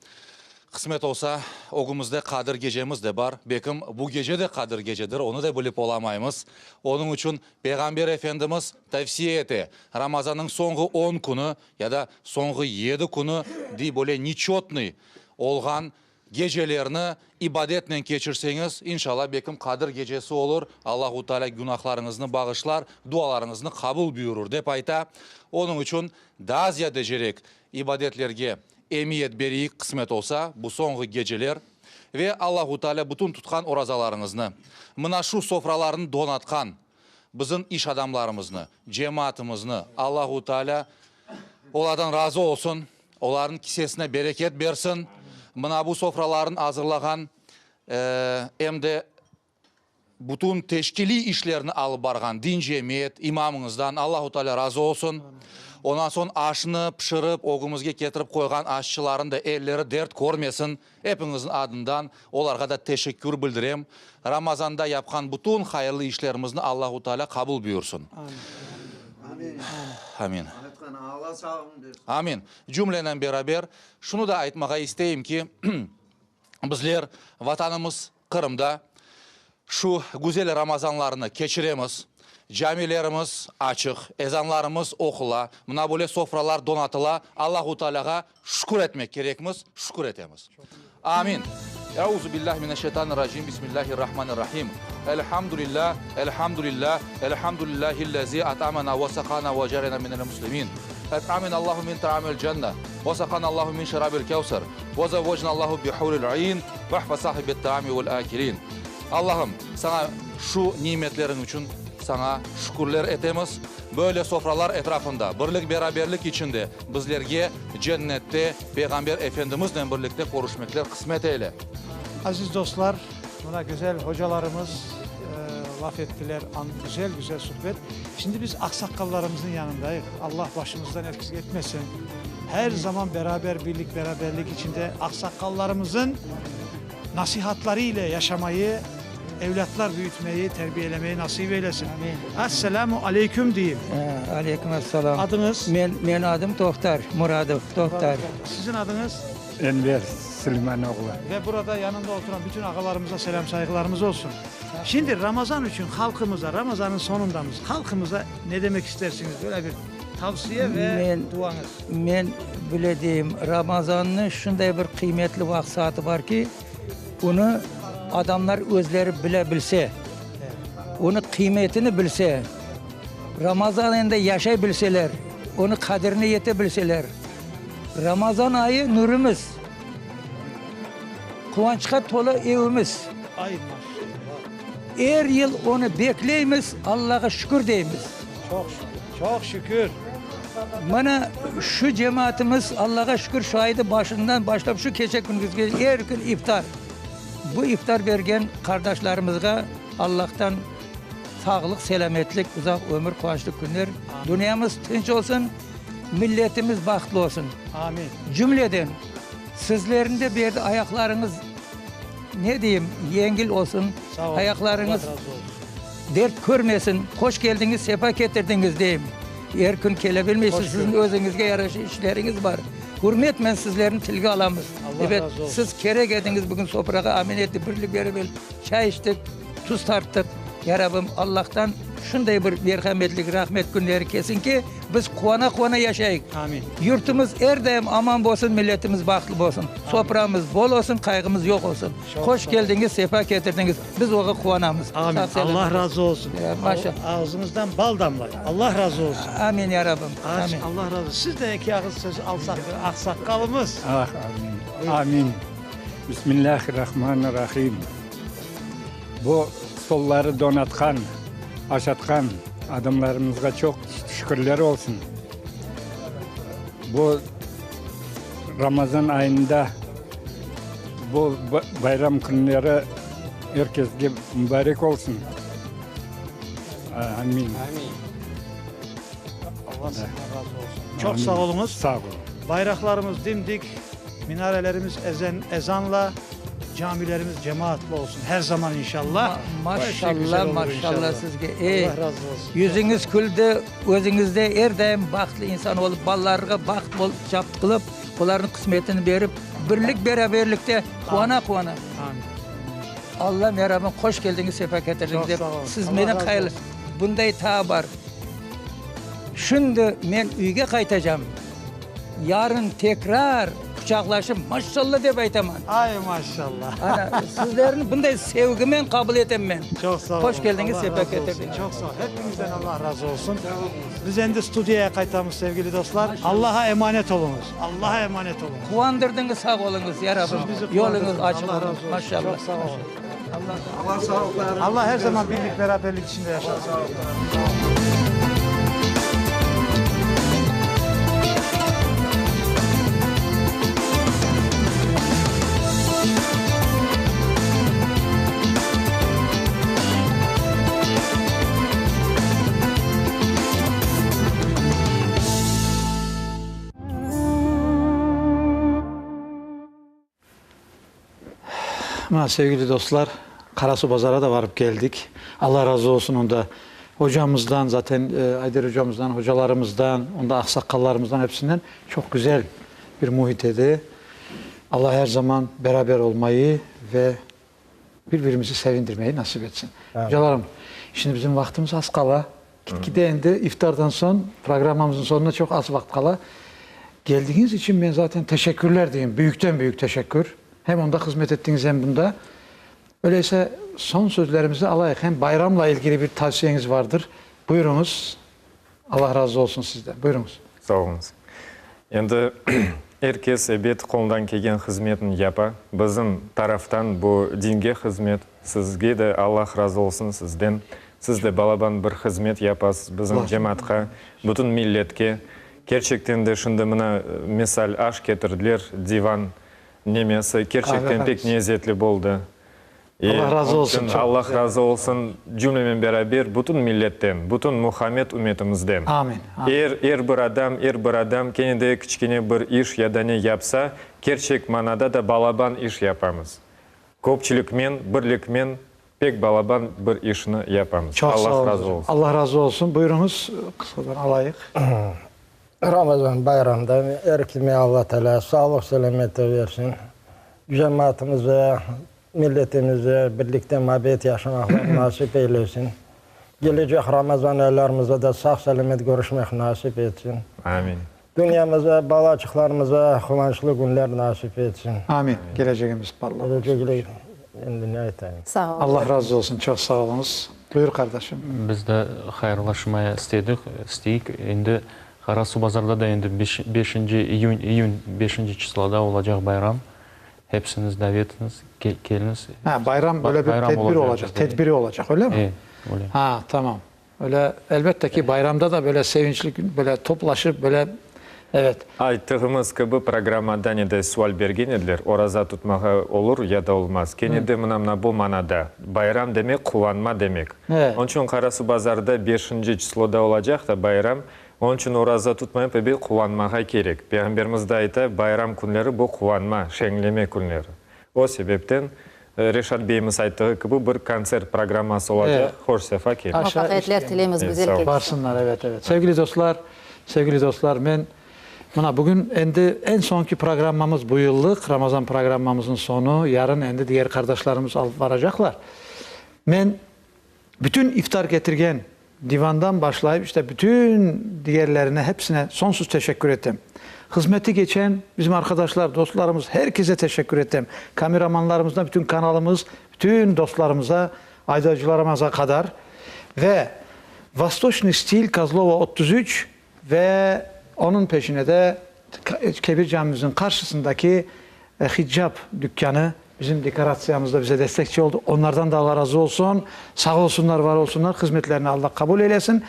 Qısmet olsa, ögümizde Qadir gecemiz de bar. Bekim, bu gece de Qadir gecedir, onı da bilip olamaymız. Onıñ içün Peyğamber Efendimiz tavsiye ete, Ramazannıñ soñğı on künü ya da soñğı yedi künü, dey böyle neçötnıy olğan gecelerni ibadetnen keçirseñiz, inşallah, bekim Qadir gecesi olur, Allahu Teala günahlarıñıznı bağışlar, dualarıñıznı qabul buyurır, dep ayta. Onıñ içün daa ziyadecerek ibadetlerge. Emiyet bereyik, qısmet olsa, bu soñğı geceler. Ve Allahu Teala bütün tutqan orazalarıñıznı, mına şu sofralarnı donatqan bizim iş adamlarımıznı, cemaatımıznı Allahu Teala olardan razı olsun, olarnıñ kisesine bereket bersin. Mına bu sofralarnı azırlağan, em de Bütün teşkiliy işlerni alıp barğan din cemiyet imamıñızdan Allahu Teala razı olsun. Ondan soñ aşnı pişirip ögümizge ketirip qoyğan aşçıların da elleri dert körmesin. Epiñizniñ adından olarğa da teşekkür bildirem. Ramazanda yapqan bütün hayırlı işlerimizni Allahu Teala qabul buyursın. Amin. Amin. Cümlenen beraber şunı da aytmağa isteyim ki, Bizler Vatanımız Qırımda şu güzel Ramazanlarnı keçiremiz. Camilerimiz açıq, ezanlarımız oqula, mına böyle sofralar donatıla. Allahu Tealâğa şükür etmek kerekmiz, şükür etemiz. Amin. Euzu billahi mineşşeytanirracim, bismillahirrahmanirrahim. Elhamdülillah, elhamdülillah, elhamdülillahillezî at'amena ve sakana ve cealena minel muslimin. Et'amenallahu min ta'amil cenne, ve sakanallahu min şerabil kevser. Ve zevvecnallahu bi huril ayn, vehfesahi bit taami vel akilin. Allahım, saña şu nimetleriñ içün saña şükürler etemiz. Böyle sofralar etrafında, birlik-beraberlik içinde bizlerge cennette Peyğamber Efendimiznen birlikte körüşmekler qısmet eyle. Aziz dostlar, mına güzel hocalarımız laf ettiler, güzel-güzel suhbet. Şimdi biz aqsaqqallarımıznıñ yanındayıq. Allah başımızdan eksik etmesin. Her zaman beraber, birlik, beraberlik içinde aqsaqqallarımızın nasihatları ile yaşamayı, evlâtlar büyütmeyi, terbiyelemeyi nasip eylesin. Esselamu aleyküm deyim. Aleyküm assalam. Adıñız? Men, men adım Tohtar Muradov, Tohtar. Siziñ adıñız? Enver Suleyman oğlu. Ve burada yanında oturan bütün ağalarımıza selâm sayğılarımız olsun. Şimdi Ramazan içün halqımıza, Ramazanıñ soñundamız, halqımıza ne demek istersiñiz? Böyle bir tavsiye ve Men, duañız. men bile deyim, Ramazannıñ şunday bir qıymetli vaqıt saatı bar ki, onı adamlar özleri bile bilse, onı qıymetini bilse, Ramazan ayında yaşay bilseler, onı qadirine yete bilseler, Ramazan ayı nurumız, quvançqa tolu evimiz. Ay, maşallah! Er yıl onı bekleymiz, Allağa şükür deymiz. Çoq şükür, çoq şükür! Mana şu cemaatımız, Allağa şükür, şu ayda başından başlap şu keçe küngüzge er kün iftar. Bu iftar bergen qardaşlarımızğa Allahtan sağlıq, selâmetlik, uzaq ömür, quvançlı künler, dünyamız tınç olsun. Milletimiz bahtlı olsun. Amin. Cümleden, sizlerniñ de bu yerde ayaqlarıñız, ne deyim, yengil olsun, Sağ olun. ayaqlarıñız Allah razı olsun. dert körmesin. Hoş keldiñiz, sefa ketirdiñiz, deyim. Er kün kele bilmeysiz, Hoş siziñ kördik. özüñizge yaraşa işleriñiz bar. Ürmetmen sizlerni tilge alamız. Allah Ebet, razı olsun. siz kerek ediñiz bugün sofrağa, amin ettik, birlik beraber çay içtik. Tuz tarttıq. Ya Rabbim, Allahtan şunday bir merhametlik, rahmet künleri kelsin ki, biz quvana-quvana yaşayıq. Amin. Yurtumız er daim aman bolsun, milletimiz bahtlı bolsun. Soframız bol olsun, qayğımız yoq olsun. Hoş keldiñiz, sefa ketirdiñiz. Biz oğa quvanamız. Amin. Allah razı olsun. Maşa. Ağzıñızdan bal damlay. Allah razı olsun. Amin, ya Rabbim. Amin. Allah razı olsun. Siz de eki ağız söz alsaq, aqsaqqalımız. Ah, amin. Amin. Bismillahirrahmanirrahim. Bu stolları donatqan, aşatqan adamlarımızğa çoq şükürler olsun. Bu Ramazan ayında bu bayram künleri er kesge mubarek olsun. Amin. Amin. Allah sizden razı olsun. Çoq sağ oluñız. Sağ olun. Bayraqlarımız dimdik, minarelerimiz ezen, ezanla, camilerimiz cemaatla olsun her zaman inşallah. Maşallah, maşallah sizge. Ey, Allah razı olsun. Yüzüñiz küldi, özüñiz de er daim bahtlı insan olıp, balalarğa baht bol çaptı qılıp, olarnıñ qısmetini berip, birlik-beraberlikte quvana-quvana. Amin. Alla merabın, hoş keldiñiz, sefa ketirdiñiz dep, siz meni qayıl, bunday taa bar. Şimdi men üyge qaytacam, yarın tekrar. quçaqlaşıp, maşşalla dep aytaman. Ay, maşşalla. Ana, sizlerni bunday sevgimen qabul etem men. Çoq sağ olun. Hoş keldiñiz, Allah sefa razı olsun. ketirdiñiz. Çoq sağ olun. Hepimizden Allah razı olsun. Biz endi studiyaya qaytamız, sevgili dostlar. Allaha emanet oluñız. Allaha emanet oluñız. Quvandırdıñız, sağ oluñız, ya Rabbim. Siz bizi Yoluñız quvandırdınız. açıq Allah olsun. razı olsun. Maşşalla. Çoq sağ olun. Allah her zaman birlik, beraberlik içinde yaşatsın. Mına, sevgili dostlar, Qarasuvbazara da varıp keldik. Alla razı olsun onda ocamızdan, zaten Ayder ocamızdan, hocalarımızdan, onda aqsaqallarımızdan episinden çoq güzel bir müit edi. Alla her zaman beraber olmayı ve bir-birimizi sevindirmeyi nasip etsin. Hocalarım, şimdi bizim vaqtımız az qala. Gitgide endi iftardan soñ, programmamıznıñ soñuna çoq az vaqıt qala. Geldigiñiz içün men zaten teşekkürler deyim, büyükten-büyük teşekkür. Hem onda hızmet ettiñiz, hem bunda. Öyleyse, soñ sözlerimizni alayıq. Hem bayramla ilgili bir tavsiyeñiz vardır. Buyurıñız. Allah razı olsun sizden. Buyurıñız. Sağ oluñız. Endi er kes, ebet, qolundan kelgen hızmetni yapa. Bizim taraftan bu dinge hızmet. Sizge de Allah razı olsun sizden. Siz de balaban bir hızmet yapasız bizim cemaatqa, bütün milletke. Kerçekten de şimdi mına, misal, aş ketirdiler, divan nemesi, kerçekten pek nezetli boldı. Allah razı olsun. Allah razı olsun cümlemen beraber bütün milletten, bütün Muhammed ümmetimizden. Amin. Er, er bir adam, er bir adam kene de kiçkene bir iş ya da ne yapsa, kerçek manada da balaban iş yapamız. Köpçülikmen, birlikmen pek balaban bir işni yapamız. Çoq sağ Allah olun. razı olsun. Allah razı olsun. Buyurıñız, qısqadan alayıq. Ramazan bayramda er kime Alla Teala sağlıq-selâmetlik bersin. Cemaatımıza, milletimize birlikte mabet yaşamaqlar nasip eylesin. Gelecek Ramazan aylarımızda da sağ-selâmet körüşmek nasip etsin. Amin. Dünyamıza, balaçıqlarımıza quvançlı künler nasip etsin. Amin. Kelecegimiz parlaq olsun. Kelecegile endi ne aytayım. Sağ olun. Allah razı olsun. Çoq sağ oluñız. Buyur, qardaşım. Biz de hayırlaşmaya istedik, isteyik. Endi Qarasuvbazarda da endi beşinci iyün, iyün beşinci çısloda olacaq bayram. Hepsiñiz davetiniz, keliñiz. Ha, bayram böyle bir tedbir olacaq, tedbiri olacaq, öyle mi? E, öyle. Ha, tamam. Öyle, elbette ki, bayramda da böyle sevinçli kün, böyle toplaşıp, böyle, evet. Ayttığımız kibi, programmada ne de sual bergen ediler, oraza tutmağa olur ya da olmaz. Kene de mına mına bu manada, bayram demek, quvanma demek. Onıñ içün Qarasuvbazarda beşinci çısloda olacaq da bayram, onıñ içün oraza tutmayıp, ebet, quvanmağa kerek. Peyğamberimiz de ayta, bayram künleri bu quvanma, şeñleme künleri. O sebepten, Reşat beyimiz ayttığı kibi, bir kontsert programması olacaq. Hoş sefa keliñ. Muvafaqiyetler tileymiz, güzel keçsin. Barsınlar, evet, evet. Sevgili dostlar, sevgili dostlar, men mına bugün endi eñ soñki programmamız bu yıllıq, Ramazan programmamıznıñ soñu, yarın endi diger qardaşlarımız alıp baracaqlar. Men bütün iftar ketirgen Divandan başlayıp, işte, bütün digerlerine, hepsine sonsuz teşekkür etem. Hızmeti geçen bizim arqadaşlar, dostlarımız, her kese teşekkür etem. Kameramanlarımızdan bütün kanalımız, bütün dostlarımıza, aydavcılarımıza qadar. Ve Vostoçnıy stil, Kozlova 33 ve onıñ peşine de Kebir camimizniñ qarşısındaki Hicap dükkanı bizim dekoratsiyamızda bize destekçi oldı. Onlardan da Alla razı olsun. Sağ olsunlar, var olsunlar. Hızmetlerini Alla qabul eylesin.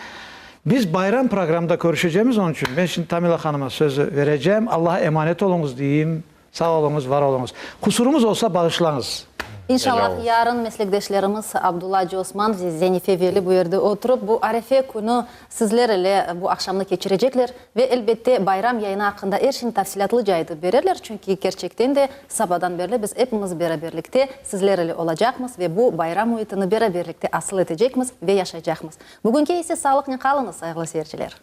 Biz bayram programda körüşecemiz, onıñ içün ben şimdi Tamila hanıma sözü verecem. Allaha emanet oluñız deyim. Sağ oluñız, var oluñız. Qusurımız olsa bağışlañız. İnşallah, yarın meslekdeşlerimiz Abdulla Acı Osman ve Zenife Veli bu yerde oturıp, bu arefe künü sizler ile bu aqşamnı keçirecekler ve, elbette, bayram yayını aqqında er şeyni tafsilâtlıca aytıp bererler, çünki kerçekten de sabadan berli biz epimiz beraberlikte sizler ile olacaqmız ve bu bayram müitini beraberlikte asıl etecekmiz ve yaşaycaqmız. Bugünki ise sağlıqnen qalıñız, sayğılı seyirciler!